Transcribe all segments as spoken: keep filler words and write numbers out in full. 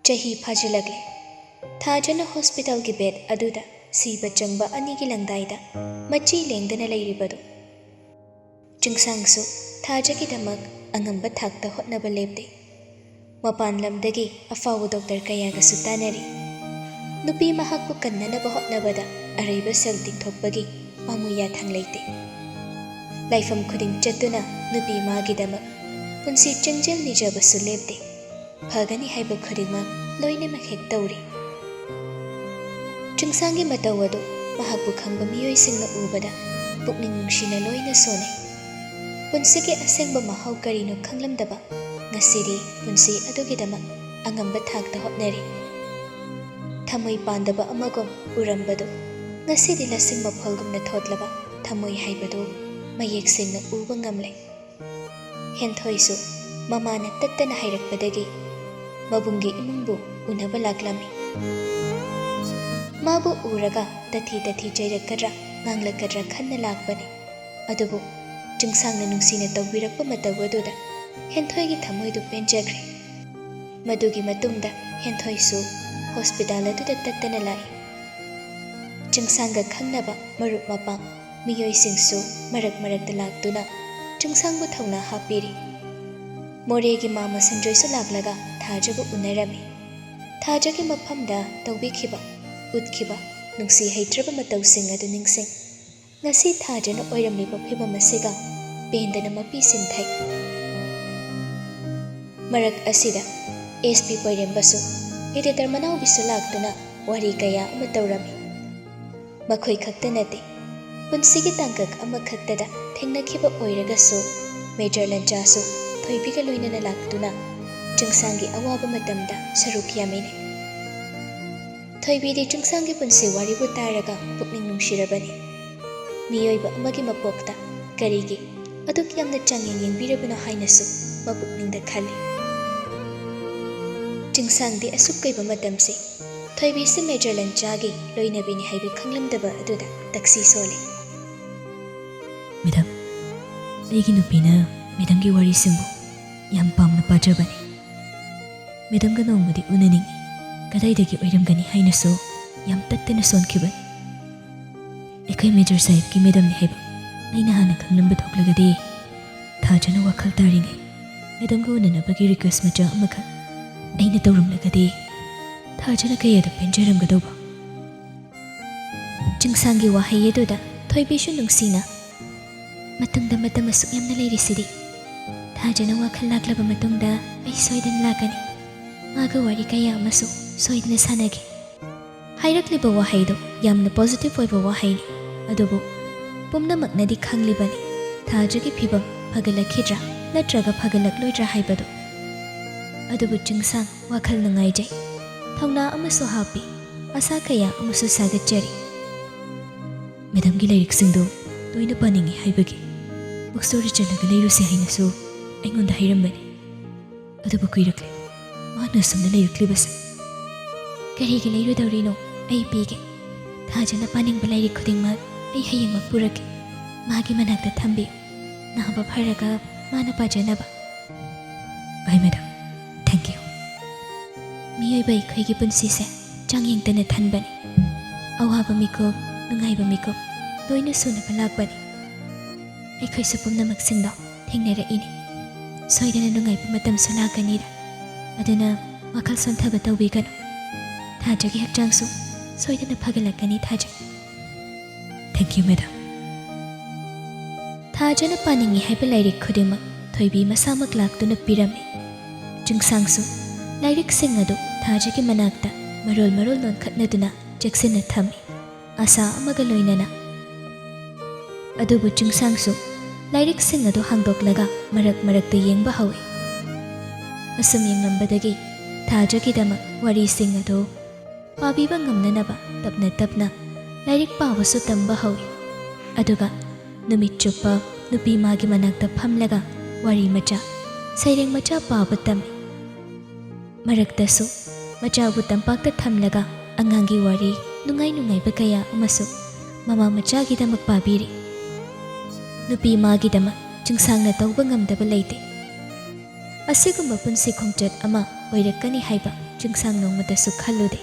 ꯆꯍꯤ ꯐꯥꯖꯤꯜꯂꯛꯂꯦ꯫ ꯊꯥꯖꯅ ꯍꯣꯁꯄꯤꯇꯥꯜꯒꯤ ꯕꯦꯗ ꯑꯗꯨꯗ ꯁꯤꯕ ꯆꯪꯕ ꯑꯅꯤꯒꯤ ꯂꯪꯗꯥꯏꯗ ꯃꯆꯤ ꯂꯦꯡꯗꯅ ꯂꯩꯔꯤꯕꯗꯨ꯫ ꯆꯤꯡꯁꯥꯡꯁꯨ ꯊꯥꯖꯒꯤꯗꯃꯛ ꯑꯉꯝꯕ ꯊꯥꯛꯇ ꯍꯣꯠꯅꯕ ꯂꯦꯞꯇꯦ꯫ ꯃꯄꯥꯟ ꯂꯝꯗꯒꯤ ꯑꯐꯥꯎꯕ ꯗꯣꯛꯇꯔ ꯀꯌꯥꯒꯁꯨ ꯇꯥꯟꯅꯔꯤ꯫ ꯅꯨꯄꯤ ꯃꯍꯥꯛꯄꯨ ꯀꯟꯅꯅꯕ ꯍꯣꯠꯅꯕꯗ ꯑꯔꯩꯕ ꯁꯦꯜ ꯇꯤꯡꯊꯣꯛꯄꯒꯤ ꯄꯥꯝꯃꯨ ꯌꯥꯊꯪ ꯂꯩꯇꯦ꯫ ꯂꯥꯏꯐꯝ ꯈꯨꯗꯤꯡ ꯆꯠꯇꯨꯅ ꯅꯨꯄꯤ ꯃꯥꯒꯤꯗꯃꯛ ꯄꯨꯟꯁꯤ ꯆꯦꯡꯖꯦꯜ ꯅꯤꯖꯕꯁꯨ ꯂꯦꯞꯇꯦ꯫ ꯐꯒꯅꯤ ꯍꯥꯏꯕ ꯈꯨꯗꯤꯡꯃꯛ ꯂꯣꯏꯅꯃꯛ ꯍꯦꯛ ꯇꯧꯔꯤ꯫ ꯆꯤꯡꯁꯥꯡꯒꯤ ꯃꯇꯧ ꯑꯗꯨ ꯃꯍꯥꯛꯄꯨ ꯈꯪꯕ ꯃꯤꯑꯣꯏꯁꯤꯡꯅ ꯎꯕꯗ ꯄꯨꯛꯅꯤꯡ ꯅꯨꯡꯁꯤꯅ ꯂꯣꯏꯅ ꯁꯣꯟꯅꯩ꯫ ꯄꯨꯟꯁꯤꯒꯤ ꯑꯁꯦꯡꯕ ꯃꯍꯥꯎ ꯀꯔꯤꯅꯣ ꯈꯪꯂꯝꯗꯕ ꯉꯁꯤꯗꯤ ꯄꯨꯟꯁꯤ ꯑꯗꯨꯒꯤꯗꯃꯛ ꯑꯉꯝꯕ ꯊꯥꯛꯇ ꯍꯣꯠꯅꯔꯤ꯫ ꯊꯃꯣꯏ ꯄꯥꯟꯗꯕ ꯑꯃꯒꯨꯝ ꯎꯔꯝꯕꯗꯨ ꯉꯁꯤꯗꯤ ꯂꯁꯤꯡ ꯃꯐꯣꯜꯒꯨꯝꯅ ꯊꯣꯠꯂꯕ ꯊꯃꯣꯏ ꯍꯥꯏꯕꯗꯨ ꯃꯌꯦꯛ ꯁꯦꯡꯅ ꯎꯕ ꯉꯝꯂꯦ꯫ ꯍꯦꯟꯊꯣꯏꯁꯨ ꯃꯃꯥꯅ ꯇꯠꯇꯅ ꯍꯥꯏꯔꯛꯄꯗꯒꯤ ꯃꯕꯨꯡꯒꯤ ꯏꯃꯨꯡꯕꯨ ꯎꯅꯕ ꯂꯥꯛꯂꯝꯃꯤ꯫ ꯃꯥꯕꯨ ꯎꯔꯒ ꯇꯊꯤ ꯇꯊꯤ ꯆꯩꯔꯛꯀꯗ꯭ꯔꯥ ꯉꯥꯡꯂꯛꯀꯗ꯭ꯔꯥ ꯈꯟꯅ ꯂꯥꯛꯄꯅꯤ꯫ ꯑꯗꯨꯕꯨ ꯆꯤꯡꯁꯥꯡꯅ ꯅꯨꯡꯁꯤꯅ ꯇꯧꯕꯤꯔꯛꯄ ꯃꯇꯧ ꯑꯗꯨꯗ ꯍꯦꯟꯊꯣꯏꯒꯤ ꯊꯃꯣꯏꯗꯨ ꯄꯦꯟꯖꯈ꯭ꯔꯦ꯫ ꯃꯗꯨꯒꯤ ꯃꯇꯨꯡꯗ ꯍꯦꯟꯊꯣꯏꯁꯨ ꯍꯣꯁꯄꯤꯇꯥꯜ ꯑꯗꯨꯗ ꯇꯠꯇꯅ ꯂꯥꯛꯏ꯫ ꯆꯤꯡꯁꯥꯡꯒ ꯈꯪꯅꯕ ꯃꯔꯨꯞ ꯃꯄꯥꯡ ꯃꯤꯑꯣꯏꯁꯤꯡꯁꯨ ꯃꯔꯛ ꯃꯔꯛꯇ ꯂꯥꯛꯇꯨꯅ ꯆꯤꯡꯁꯥꯡꯕꯨ ꯊꯧꯅꯥ ꯍꯥꯞꯄꯤꯔꯤ꯫ ꯃꯣꯔꯦꯒꯤ ꯃꯥꯃ ꯁꯟꯖꯣꯏꯁꯨ ꯂꯥꯛꯂꯒ ꯊꯥꯖꯕꯨ ꯎꯅꯔꯝꯃꯤ꯫ ꯊꯥꯖꯒꯤ ꯃꯐꯝꯗ ꯇꯧꯕꯤꯈꯤꯕ, ꯎꯠꯈꯤꯕ ꯅꯨꯡꯁꯤ ꯍꯩꯇ꯭ꯔꯕ ꯃꯇꯧꯁꯤꯡ ꯑꯗꯨ ꯅꯤꯡꯁꯤꯡ, ꯉꯁꯤ ꯊꯥꯖꯅ ꯑꯣꯏꯔꯝꯂꯤꯕ ꯐꯤꯚꯝ ꯑꯁꯤꯒ ꯄꯦꯟꯗꯅ ꯃꯄꯤ ꯁꯤꯟꯊꯩ꯫ ꯃꯔꯛ ꯑꯁꯤꯗ ꯑꯦꯁ ꯄꯤ ꯄꯣꯏꯔꯦꯝꯕꯁꯨ, ꯏꯗꯤꯇꯔ ꯃꯅꯥꯎꯕꯤꯁꯨ ꯂꯥꯛꯇꯨꯅ ꯋꯥꯔꯤ ꯀꯌꯥ ꯑꯃ ꯇꯧꯔꯝꯃꯤ꯫ ꯃꯈꯣꯏ ꯈꯛꯇ ꯅꯠꯇꯦ, ꯄꯨꯟꯁꯤꯒꯤ ꯇꯥꯡꯀꯛ ꯑꯃꯈꯛꯇꯗ ꯊꯦꯡꯅꯈꯤꯕ ꯑꯣꯏꯔꯒꯁꯨ ꯃꯦꯖꯔ ꯂꯟꯆꯥꯁꯨ ꯊꯣꯏꯕꯤꯒ ꯂꯣꯏꯅꯅ ꯂꯥꯛꯇꯨꯅ ꯆꯤꯡꯁꯥꯡꯒꯤ ꯑꯋꯥꯕ ꯃꯇꯝꯗ ꯁꯔꯨꯛ ꯌꯥꯃꯤꯟꯅꯩ꯫ ꯊꯣꯏꯕꯤꯗꯤ ꯆꯤꯡꯁꯥꯡꯒꯤ ꯄꯨꯟꯁꯤ ꯋꯥꯔꯤꯕꯨ ꯇꯥꯔꯒ ꯄꯨꯛꯅꯤꯡ ꯅꯨꯡꯁꯤꯔꯕꯅꯤ꯫ ꯃꯤꯑꯣꯏꯕ ꯑꯃꯒꯤ ꯃꯄꯣꯛꯇ ꯀꯔꯤꯒꯤ ꯑꯗꯨꯛ ꯌꯥꯝꯅ ꯆꯥꯡꯌꯦꯡ ꯌꯦꯡꯕꯤꯔꯕꯅꯣ ꯍꯥꯏꯅꯁꯨ ꯃꯄꯨꯛꯅꯤꯡꯗ ꯈꯜꯂꯤ꯫ ꯆꯤꯡꯁꯥꯡꯗꯤ ꯑꯁꯨꯛ ꯀꯨꯏꯕ ꯃꯇꯝꯁꯤ ꯊꯣꯏꯕꯤꯁꯤ ꯃꯦꯖꯔ ꯂꯟꯆꯥꯒꯤ ꯂꯣꯏꯅꯕꯤꯅꯤ ꯍꯥꯏꯕ ꯈꯪꯂꯝꯗꯕ ꯑꯗꯨꯗ ꯇꯛꯁꯤ ꯁꯣꯜꯂꯤ꯫ ꯃꯦꯗꯥꯝ, ꯑꯩꯒꯤ ꯅꯨꯄꯤꯅ ꯃꯦꯗꯥꯝꯒꯤ ꯋꯥꯔꯤꯁꯤꯡꯕꯨ ꯌꯥꯝ ꯄꯥꯝꯅ ꯄꯥꯖꯕꯅꯤ꯫ ꯃꯦꯗꯝꯒ ꯅꯣꯡꯃꯗꯤ ꯎꯅꯅꯤꯡꯏ꯫ ꯀꯗꯥꯏꯗꯒꯤ ꯑꯣꯏꯔꯝꯒꯅꯤ ꯍꯥꯏꯅꯁꯨ ꯌꯥꯝ ꯇꯠꯇꯅ ꯁꯣꯟꯈꯤꯕꯅꯤ꯫ ꯑꯩꯈꯣꯏ ꯃꯦꯖꯔ ꯁꯥꯍꯦꯕꯀꯤ ꯃꯦꯗꯝꯅꯤ ꯍꯥꯏꯕ ꯑꯩꯅ ꯍꯥꯟꯅ ꯈꯪꯂꯝꯕ ꯊꯣꯛꯂꯒꯗꯤ꯫ ꯊꯥꯖꯅ ꯋꯥꯈꯜ ꯇꯥꯔꯤꯉꯩ ꯃꯦꯗꯝꯒ ꯎꯅꯅꯕꯒꯤ ꯔꯤꯀ꯭ꯋꯦꯁ ꯃꯆꯥ ꯑꯃꯈꯛ ꯑꯩꯅ ꯇꯧꯔꯝꯂꯒꯗꯤ ꯊꯥꯖꯅ ꯀꯌꯥꯗ ꯄꯦꯟꯖꯔꯝꯒꯗꯧꯕ꯫ ꯆꯤꯡꯁꯥꯡꯒꯤ ꯋꯥꯍꯩ ꯑꯗꯨꯗ ꯊꯣꯏꯕꯤꯁꯨ ꯅꯨꯡꯁꯤꯅ, "ꯃꯇꯨꯡꯗ ꯃꯇꯝ ꯑꯁꯨꯛ ꯌꯥꯝꯅ ꯂꯩꯔꯤꯁꯤꯗꯤ꯫ ꯊꯥꯖꯅ ꯋꯥꯈꯜ ꯂꯥꯛꯂꯕ ꯃꯇꯨꯡꯗ ꯑꯩ ꯁꯣꯏꯗꯅ ꯂꯥꯛꯀꯅꯤ꯫ ꯃꯥꯒ ꯋꯥꯔꯤ ꯀꯌꯥ ꯑꯃꯁꯨ ꯁꯣꯏꯗꯅ ꯁꯥꯟꯅꯒꯦ"꯫ ꯍꯥꯏꯔꯛꯂꯤꯕ ꯋꯥꯍꯩꯗꯨ ꯌꯥꯝꯅ ꯄꯣꯖꯤꯇꯤꯚ ꯑꯣꯏꯕ ꯋꯥꯍꯩꯅꯤ꯫ ꯑꯗꯨꯕꯨ ꯄꯨꯝꯅꯃꯛꯅꯗꯤ ꯈꯪꯂꯤꯕꯅꯤ ꯊꯥꯖꯒꯤ ꯐꯤꯕꯝ ꯐꯒꯠꯂꯛꯈꯤꯗ꯭ꯔꯥ ꯅꯠꯇ꯭ꯔꯒ ꯐꯒꯠꯂꯛꯂꯣꯏꯗ꯭ꯔꯥ ꯍꯥꯏꯕꯗꯨ꯫ ꯑꯗꯨꯕꯨ ꯆꯤꯡꯁꯥꯡ ꯋꯥꯈꯜ ꯅꯨꯡꯉꯥꯏꯖꯩ꯫ ꯊꯧꯅꯥ ꯑꯃꯁꯨ ꯍꯥꯞꯄꯤ꯫ ꯑꯁꯥ ꯀꯌꯥ ꯑꯃꯁꯨ ꯁꯥꯒꯠꯆꯔꯤ꯫ ꯃꯦꯗꯝꯒꯤ ꯂꯥꯏꯔꯤꯛꯁꯤꯡꯗꯨ ꯂꯣꯏꯅ ꯄꯥꯅꯤꯡꯏ ꯍꯥꯏꯕꯒꯤ ꯕꯨꯛ ꯁ꯭ꯇꯣꯔꯗ ꯆꯠꯂꯒ ꯂꯩꯔꯨꯁꯤ ꯍꯥꯏꯅꯁꯨ ꯑꯩꯉꯣꯟꯗ ꯍꯥꯏꯔꯝꯕꯅꯤ꯫ ꯑꯗꯨꯕꯨ ꯀꯨꯏꯔꯛꯂꯦ꯫ ꯃꯥꯅ ꯑꯁꯨꯝꯅ ꯂꯩꯔꯛꯂꯤꯕꯁꯦ꯫ "ꯀꯔꯤꯒꯤ ꯂꯩꯔꯨꯗꯧꯔꯤꯅꯣ? ꯑꯩ ꯄꯤꯒꯦ꯫ ꯊꯥꯖꯅ ꯄꯥꯅꯤꯡꯕ ꯂꯥꯏꯔꯤꯛ ꯈꯨꯗꯤꯡꯃꯛ ꯑꯩ ꯍꯌꯦꯡꯃꯛ ꯄꯨꯔꯛꯀꯦ꯫ ꯃꯥꯒꯤ ꯃꯅꯥꯛꯇ ꯊꯝꯕꯤꯌꯨ꯫ ꯅꯥꯕ ꯐꯔꯒ ꯃꯥꯅ ꯄꯥꯖꯅꯕ"꯫ "ꯍꯣꯏ ꯃꯦꯗꯝ, ꯊꯦꯡꯛ ꯌꯨ"꯫ ꯃꯤꯑꯣꯏꯕ ꯑꯩꯈꯣꯏꯒꯤ ꯄꯨꯟꯁꯤꯁꯦ ꯆꯥꯡꯌꯦꯡꯇꯅ ꯊꯟꯕꯅꯤ꯫ ꯑꯋꯥꯕ ꯃꯤꯀꯨꯞ, ꯅꯨꯡꯉꯥꯏꯕ ꯃꯤꯀꯨꯞ ꯂꯣꯏꯅ ꯁꯨꯅꯕ ꯂꯥꯛꯄꯅꯤ꯫ ꯑꯩꯈꯣꯏꯁꯨ ꯄꯨꯝꯅꯃꯛꯁꯤꯡꯗꯣ ꯊꯦꯡꯅꯔꯛꯏꯅꯤ꯫ ꯁꯣꯏꯗꯅ ꯅꯨꯡꯉꯥꯏꯕ ꯃꯇꯝꯁꯨ ꯂꯥꯛꯀꯅꯤꯗ꯫ ꯑꯗꯨꯅ ꯋꯥꯈꯜ ꯁꯣꯟꯊꯕ ꯇꯧꯕꯤꯒꯅꯨ꯫ ꯊꯥꯖꯒꯤ ꯍꯛꯆꯥꯡꯁꯨ ꯁꯣꯏꯗꯅ ꯐꯒꯠꯂꯛꯀꯅꯤ ꯊꯥꯖꯩ꯫ Thank you madam. ꯊꯥꯖꯅ ꯄꯥꯅꯤꯡꯏ ꯍꯥꯏꯕ ꯂꯥꯏꯔꯤꯛ ꯈꯨꯗꯤꯡꯃꯛ ꯊꯣꯏꯕꯤ ꯃꯁꯥꯃꯛ ꯂꯥꯛꯇꯨꯅ ꯄꯤꯔꯝꯃꯤ꯫ ꯆꯤꯡꯁꯥꯡꯁꯨ ꯂꯥꯏꯔꯤꯛꯁꯤꯡ ꯑꯗꯨ ꯊꯥꯖꯒꯤ ꯃꯅꯥꯛꯇ ꯃꯔꯣꯜ ꯃꯔꯣꯜ ꯂꯣꯟꯈꯠꯅꯗꯨꯅ ꯆꯦꯛꯁꯤꯟꯅ ꯊꯝꯃꯤ꯫ ꯑꯁꯥ ꯑꯃꯒ ꯂꯣꯏꯅꯅ꯫ ꯑꯗꯨꯕꯨ ꯆꯤꯡꯁꯥꯡꯁꯨ ꯂꯥꯏꯔꯤꯛꯁꯤꯡ ꯑꯗꯨ ꯍꯥꯡꯗꯣꯛꯂꯒ ꯃꯔꯛ ꯃꯔꯛꯇ ꯌꯦꯡꯕ ꯍꯧꯏ꯫ ꯑꯁꯨꯝ ꯌꯦꯡꯂꯝꯕꯗꯒꯤ ꯊꯥꯖꯒꯤꯗꯃꯛ ꯋꯥꯔꯤꯁꯤꯡ ꯑꯗꯨ ꯄꯥꯕꯤꯕ ꯉꯝꯅꯅꯕ ꯇꯞꯅ ꯇꯞꯅ ꯂꯥꯏꯔꯤꯛ ꯄꯥꯕꯁꯨ ꯇꯝꯕ ꯍꯧꯏ꯫ ꯑꯗꯨꯒ ꯅꯨꯃꯤꯠ ꯆꯨꯞꯄ ꯅꯨꯄꯤ ꯃꯥꯒꯤ ꯃꯅꯥꯛꯇ ꯐꯝꯂꯒ ꯋꯥꯔꯤ ꯃꯆꯥ, ꯁꯩꯔꯦꯡ ꯃꯆꯥ ꯄꯥꯕ ꯇꯝꯃꯤ꯫ ꯃꯔꯛꯇꯁꯨ ꯃꯆꯥꯕꯨ ꯇꯝꯄꯥꯛꯇ ꯊꯝꯂꯒ ꯑꯉꯥꯡꯒꯤ ꯋꯥꯔꯤ ꯅꯨꯡꯉꯥꯏ ꯅꯨꯡꯉꯥꯏꯕ ꯀꯌꯥ ꯑꯃꯁꯨ ꯃꯃꯥ ꯃꯆꯥꯒꯤꯗꯃꯛ ꯄꯥꯕꯤꯔꯤ꯫ ꯅꯨꯄꯤ ꯃꯥꯒꯤꯗꯃꯛ ꯆꯤꯡꯁꯥꯡꯅ ꯇꯧꯕ ꯉꯝꯗꯕ ꯂꯩꯇꯦ꯫ ꯑꯁꯤꯒꯨꯝꯕ ꯄꯨꯟꯁꯤ ꯈꯣꯡꯆꯠ ꯑꯃ ꯑꯣꯏꯔꯛꯀꯅꯤ ꯍꯥꯏꯕ ꯆꯤꯡꯁꯥꯡ ꯅꯣꯡꯃꯇꯁꯨ ꯈꯜꯂꯨꯗꯦ꯫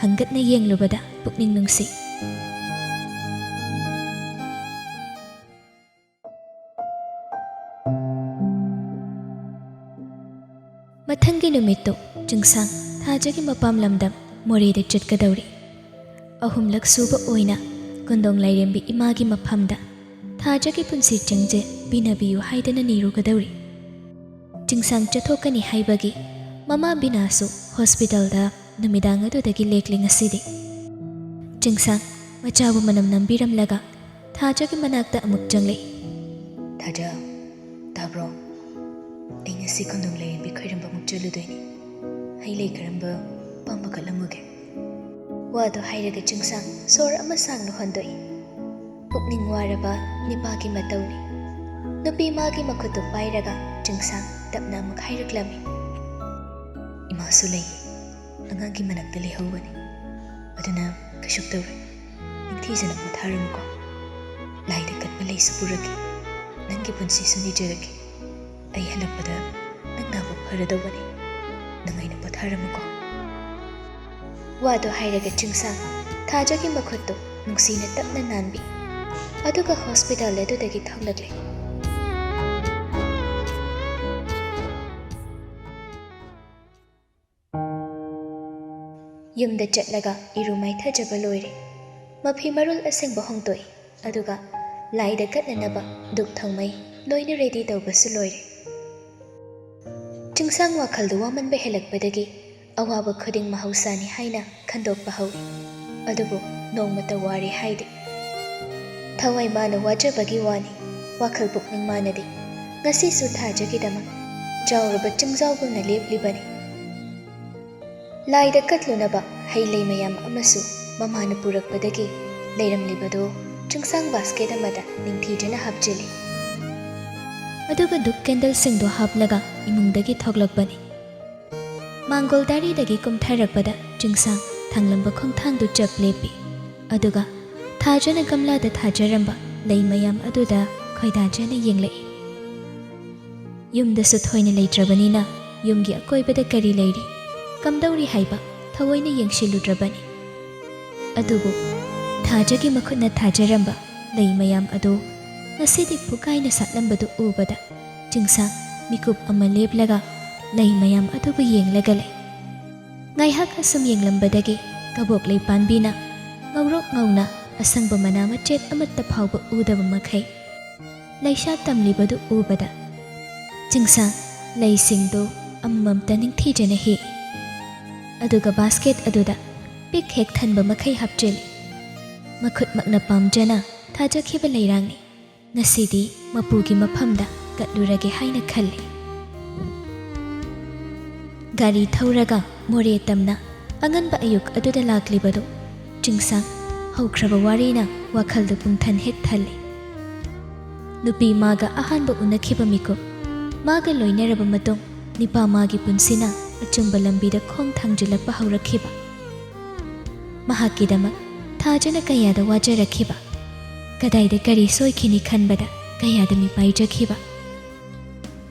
ꯍꯪꯒꯠꯅ ꯌꯦꯡꯂꯨꯕꯗ ꯄꯨꯛꯅꯤꯡ ꯅꯨꯡꯁꯤ꯫ ꯃꯊꯪꯒꯤ ꯅꯨꯃꯤꯠꯇꯨ ꯆꯤꯡꯁꯥꯡ ꯊꯥꯖꯒꯤ ꯃꯄꯥꯝ ꯂꯝꯗꯝ ꯃꯣꯔꯦꯗ ꯆꯠꯀꯗꯧꯔꯤ꯫ ꯑꯍꯨꯝꯂꯛ ꯁꯨꯕ ꯑꯣꯏꯅ ꯀꯣꯟꯗꯣꯡ ꯂꯥꯏꯔꯦꯝꯕꯤ ꯏꯃꯥꯒꯤ ꯃꯐꯝꯗ ꯊꯥꯖꯒꯤ ꯄꯨꯟꯁꯤ ꯆꯤꯡꯖꯦꯜ ꯄꯤꯅꯕꯤꯌꯨ ꯍꯥꯏꯗꯅ ꯅꯤꯔꯨꯒꯗꯧꯔꯤ꯫ ꯆꯤꯡꯁꯥꯡ ꯆꯠꯊꯣꯛꯀꯅꯤ ꯍꯥꯏꯕꯒꯤ ꯃꯃꯥ ꯕꯤꯅꯥꯁꯨ ꯍꯣꯁꯄꯤꯇꯥꯜꯗ ꯅꯨꯃꯤꯗꯥꯡ ꯑꯗꯨꯗꯒꯤ ꯂꯦꯛꯂꯦ ꯉꯁꯤꯗꯤ꯫ ꯆꯤꯡꯁꯥꯡ ꯃꯆꯥꯕꯨ ꯃꯅꯝ ꯅꯝꯕꯤꯔꯝꯂꯒ ꯊꯥꯖꯒꯤ ꯃꯅꯥꯛꯇ ꯑꯃꯨꯛ ꯆꯪꯂꯛꯏ꯫ "ꯊꯥꯖ, ꯇꯥꯕ꯭ꯔꯣ? ꯑꯩ ꯉꯁꯤ ꯀꯣꯟꯗꯣꯡ ꯂꯥꯏꯔꯦꯝꯕꯤ ꯈꯣꯏꯔꯝꯕꯃꯨꯛ ꯆꯠꯂꯨꯗꯣꯏꯅꯤ꯫ ꯍꯩ ꯂꯩ ꯀꯔꯝꯕ ꯄꯥꯝꯕ ꯀꯠꯂꯝꯃꯨꯒꯦ?" ꯋꯥꯗꯣ ꯍꯥꯏꯔꯒ ꯆꯤꯡꯁꯥꯡ ꯁꯣꯔ ꯑꯃ ꯁꯥꯡꯅ ꯍꯣꯟꯗꯣꯛꯏ꯫ ꯄꯨꯛꯅꯤꯡ ꯋꯥꯔꯕ ꯅꯤꯄꯥꯒꯤ ꯃꯇꯧꯅꯤ꯫ ꯅꯨꯄꯤ ꯃꯥꯒꯤ ꯃꯈꯨꯠꯇꯨ ꯄꯥꯏꯔꯒ ꯆꯤꯡꯁꯥꯡ ꯇꯞꯅ ꯑꯃꯨꯛ ꯍꯥꯏꯔꯛꯂꯝꯃꯤ꯫ "ꯏꯃꯥꯁꯨ ꯂꯩꯌꯦ, ꯑꯉꯥꯡꯒꯤ ꯃꯅꯥꯛꯇ ꯂꯩꯍꯧꯕꯅꯤ꯫ ꯑꯗꯨꯅ ꯀꯩꯁꯨ ꯇꯧꯔꯣꯏ꯫ ꯅꯤꯡꯊꯤꯖꯅ ꯄꯣꯊꯥꯔꯝꯃꯨꯀꯣ꯫ ꯂꯥꯏꯗ ꯀꯠꯄ ꯂꯩꯁꯨ ꯄꯨꯔꯛꯀꯦ꯫ ꯅꯪꯒꯤ ꯄꯨꯟꯁꯤꯁꯨ ꯅꯤꯖꯔꯛꯀꯦ꯫ ꯑꯩ ꯍꯜꯂꯛꯄꯗ ꯅꯪ ꯅꯥꯕ ꯐꯔꯗꯧꯕꯅꯤ꯫ ꯅꯨꯡꯉꯥꯏꯅ ꯄꯣꯊꯥꯔꯝꯃꯨꯀꯣ꯫" ꯋꯥꯗꯣ ꯍꯥꯏꯔꯒ ꯆꯤꯡꯁꯥꯡ ꯊꯥꯖꯒꯤ ꯃꯈꯨꯠꯇꯨ ꯅꯨꯡꯁꯤꯅ ꯇꯞꯅ ꯅꯥꯟꯕꯤ꯫ ꯑꯗꯨꯒ ꯍꯣꯁꯄꯤꯇꯥꯜ ꯑꯗꯨꯗꯒꯤ ꯊꯣꯛꯂꯛꯂꯦ꯫ ꯌꯨꯝꯗ ꯆꯠꯂꯒ ꯏꯔꯨ ꯃꯥꯏꯊꯖꯕ ꯂꯣꯏꯔꯦ꯫ ꯃꯐꯤ ꯃꯔꯣꯜ ꯑꯁꯦꯡꯕ ꯍꯣꯡꯗꯣꯛꯏ꯫ ꯑꯗꯨꯒ ꯂꯥꯏꯗ ꯀꯠꯅꯅꯕ ꯙꯨꯞ ꯊꯥꯎꯃꯩ ꯂꯣꯏꯅ ꯔꯦꯗꯤ ꯇꯧꯕꯁꯨ ꯂꯣꯏꯔꯦ꯫ ꯆꯤꯡꯁꯥꯡ ꯋꯥꯈꯜꯗꯨ ꯋꯥꯃꯟꯕ ꯍꯦꯜꯂꯛꯄꯗꯒꯤ ꯑꯋꯥꯕ ꯈꯨꯗꯤꯡ ꯃꯍꯧꯁꯥꯅꯤ ꯍꯥꯏꯅ ꯈꯟꯗꯣꯛꯄ ꯍꯧꯏ꯫ ꯑꯗꯨꯕꯨ ꯅꯣꯡꯃꯇ ꯋꯥꯔꯦ ꯍꯥꯏꯗꯦ꯫ ꯊꯋꯥꯏ ꯃꯥꯅ ꯋꯥꯖꯕꯒꯤ ꯋꯥꯅꯤ, ꯋꯥꯈꯜ ꯄꯨꯛꯅꯤꯡ ꯃꯥꯅꯗꯤ꯫ ꯉꯁꯤꯁꯨ ꯊꯥꯖꯒꯤꯗꯃꯛ ꯆꯥꯎꯔꯕ ꯆꯤꯡꯖꯥꯎꯒꯨꯝꯅ ꯂꯦꯞꯂꯤꯕꯅꯤ꯫ ꯂꯥꯏꯗ ꯀꯠꯂꯨꯅꯕ ꯍꯩ ꯂꯩ ꯃꯌꯥꯝ ꯑꯃꯁꯨ ꯃꯃꯥꯅ ꯄꯨꯔꯛꯄꯗꯒꯤ ꯂꯩꯔꯝꯂꯤꯕꯗꯨ ꯆꯤꯡꯁꯥꯡ ꯕꯥꯁꯀꯦꯠ ꯑꯃꯗ ꯅꯤꯡꯊꯤꯖꯅ ꯍꯥꯞꯆꯤꯜꯂꯤ꯫ ꯑꯗꯨꯒ ꯙꯨꯞ ꯀꯦꯟꯗꯜꯁꯤꯡꯗꯨ ꯍꯥꯞꯂꯒ ꯏꯃꯨꯡꯗꯒꯤ ꯊꯣꯛꯂꯛꯄꯅꯤ꯫ ꯃꯥꯡꯒꯣꯜ ꯗꯥꯔꯤꯗꯒꯤ ꯀꯨꯝꯊꯔꯛꯄꯗ ꯆꯤꯡꯁꯥꯡ ꯊꯥꯡꯂꯝꯕ ꯈꯣꯡꯊꯥꯡꯗꯨ ꯆꯞ ꯂꯦꯞꯄꯤ꯫ ꯑꯗꯨꯒ ꯊꯥꯖꯅ ꯒꯝꯂꯥꯗ ꯊꯥꯖꯔꯝꯕ ꯂꯩ ꯃꯌꯥꯝ ꯑꯗꯨꯗ ꯈꯣꯏꯗꯥꯖꯅ ꯌꯦꯡꯂꯛꯏ꯫ ꯌꯨꯝꯗꯁꯨ ꯊꯣꯏꯅ ꯂꯩꯇ꯭ꯔꯕꯅꯤꯅ ꯌꯨꯝꯒꯤ ꯑꯀꯣꯏꯕꯗ ꯀꯔꯤ ꯂꯩꯔꯤ, ꯀꯝꯗꯧꯔꯤ ꯍꯥꯏꯕ ꯊꯑꯣꯏꯅ ꯌꯦꯡꯁꯤꯜꯂꯨꯗ꯭ꯔꯕꯅꯤ꯫ ꯑꯗꯨꯕꯨ ꯊꯥꯖꯒꯤ ꯃꯈꯨꯠꯅ ꯊꯥꯖꯔꯝꯕ ꯂꯩ ꯃꯌꯥꯝ ꯑꯗꯨ ꯉꯁꯤꯗꯤ ꯄꯨꯀꯥꯏꯅ ꯁꯥꯠꯂꯝꯕꯗꯨ ꯎꯕꯗ ꯆꯤꯡꯁꯥꯡ ꯃꯤꯀꯨꯞ ꯑꯃ ꯂꯦꯞꯂꯒ ꯂꯩ ꯃꯌꯥꯝ ꯑꯗꯨꯕꯨ ꯌꯦꯡꯂꯒ ꯂꯩ꯫ ꯉꯥꯏꯍꯥꯛ ꯑꯁꯨꯝ ꯌꯦꯡꯂꯝꯕꯗꯒꯤ ꯀꯕꯣꯛ ꯂꯩ ꯄꯥꯝꯕꯤꯅ ꯉꯧꯔꯣꯛ ꯉꯧꯅ ꯑꯁꯪꯕ ꯃꯅꯥ ꯃꯆꯦꯠ ꯑꯃꯠꯇ ꯐꯥꯎꯕ ꯎꯗꯕ ꯃꯈꯩ ꯂꯩꯁꯥ ꯇꯝꯂꯤꯕꯗꯨ ꯎꯕꯗ ꯆꯤꯡꯁꯥꯡ ꯂꯩꯁꯤꯡꯗꯨ ꯑꯃꯃꯝꯇ ꯅꯤꯡꯊꯤꯖꯅ ꯍꯦꯛꯏ꯫ ꯑꯗꯨꯒ ꯕꯥꯁꯀꯦꯠ ꯑꯗꯨꯗ ꯄꯤꯛ ꯍꯦꯛ ꯊꯟꯕ ꯃꯈꯩ ꯍꯥꯞꯆꯤꯜꯂꯤ꯫ ꯃꯈꯨꯠꯃꯛꯅ ꯄꯥꯝꯖꯅ ꯊꯥꯖꯈꯤꯕ ꯂꯩꯔꯥꯡꯅꯤ꯫ ꯉꯁꯤꯗꯤ ꯃꯄꯨꯒꯤ ꯃꯐꯝꯗ ꯀꯠꯂꯨꯔꯒꯦ ꯍꯥꯏꯅ ꯈꯜꯂꯤ꯫ ꯒꯥꯔꯤ ꯊꯧꯔꯒ ꯃꯣꯔꯦ ꯇꯝꯅ ꯑꯉꯟꯕ ꯑꯌꯨꯛ ꯑꯗꯨꯗ ꯂꯥꯛꯂꯤꯕꯗꯨ ꯆꯤꯡꯁꯥꯡ ꯍꯧꯈ꯭ꯔꯕ ꯋꯥꯔꯤꯅ ꯋꯥꯈꯜꯗꯨ ꯄꯨꯡꯊꯟ ꯍꯦꯛ ꯊꯜꯂꯤ꯫ ꯅꯨꯄꯤ ꯃꯥꯒ ꯑꯍꯥꯟꯕ ꯎꯅꯈꯤꯕ ꯃꯤꯀꯨꯞ, ꯃꯥꯒ ꯂꯣꯏꯅꯔꯕ ꯃꯇꯨꯡ ꯅꯤꯄꯥ ꯃꯥꯒꯤ ꯄꯨꯟꯁꯤꯅ ꯑꯆꯨꯝꯕ ꯂꯝꯕꯤꯗ ꯈꯣꯡ ꯊꯥꯡꯖꯤꯜꯂꯛꯄ ꯍꯧꯔꯛꯈꯤꯕ꯫ ꯃꯍꯥꯛꯀꯤꯗꯃꯛ ꯊꯥꯖꯅ ꯀꯌꯥꯗ ꯋꯥꯖꯔꯛꯈꯤꯕ, ꯀꯗꯥꯏꯗ ꯀꯔꯤ ꯁꯣꯏꯈꯤꯅꯤ ꯈꯟꯕꯗ ꯀꯌꯥꯗ ꯃꯤꯄꯥꯏꯖꯈꯤꯕ꯫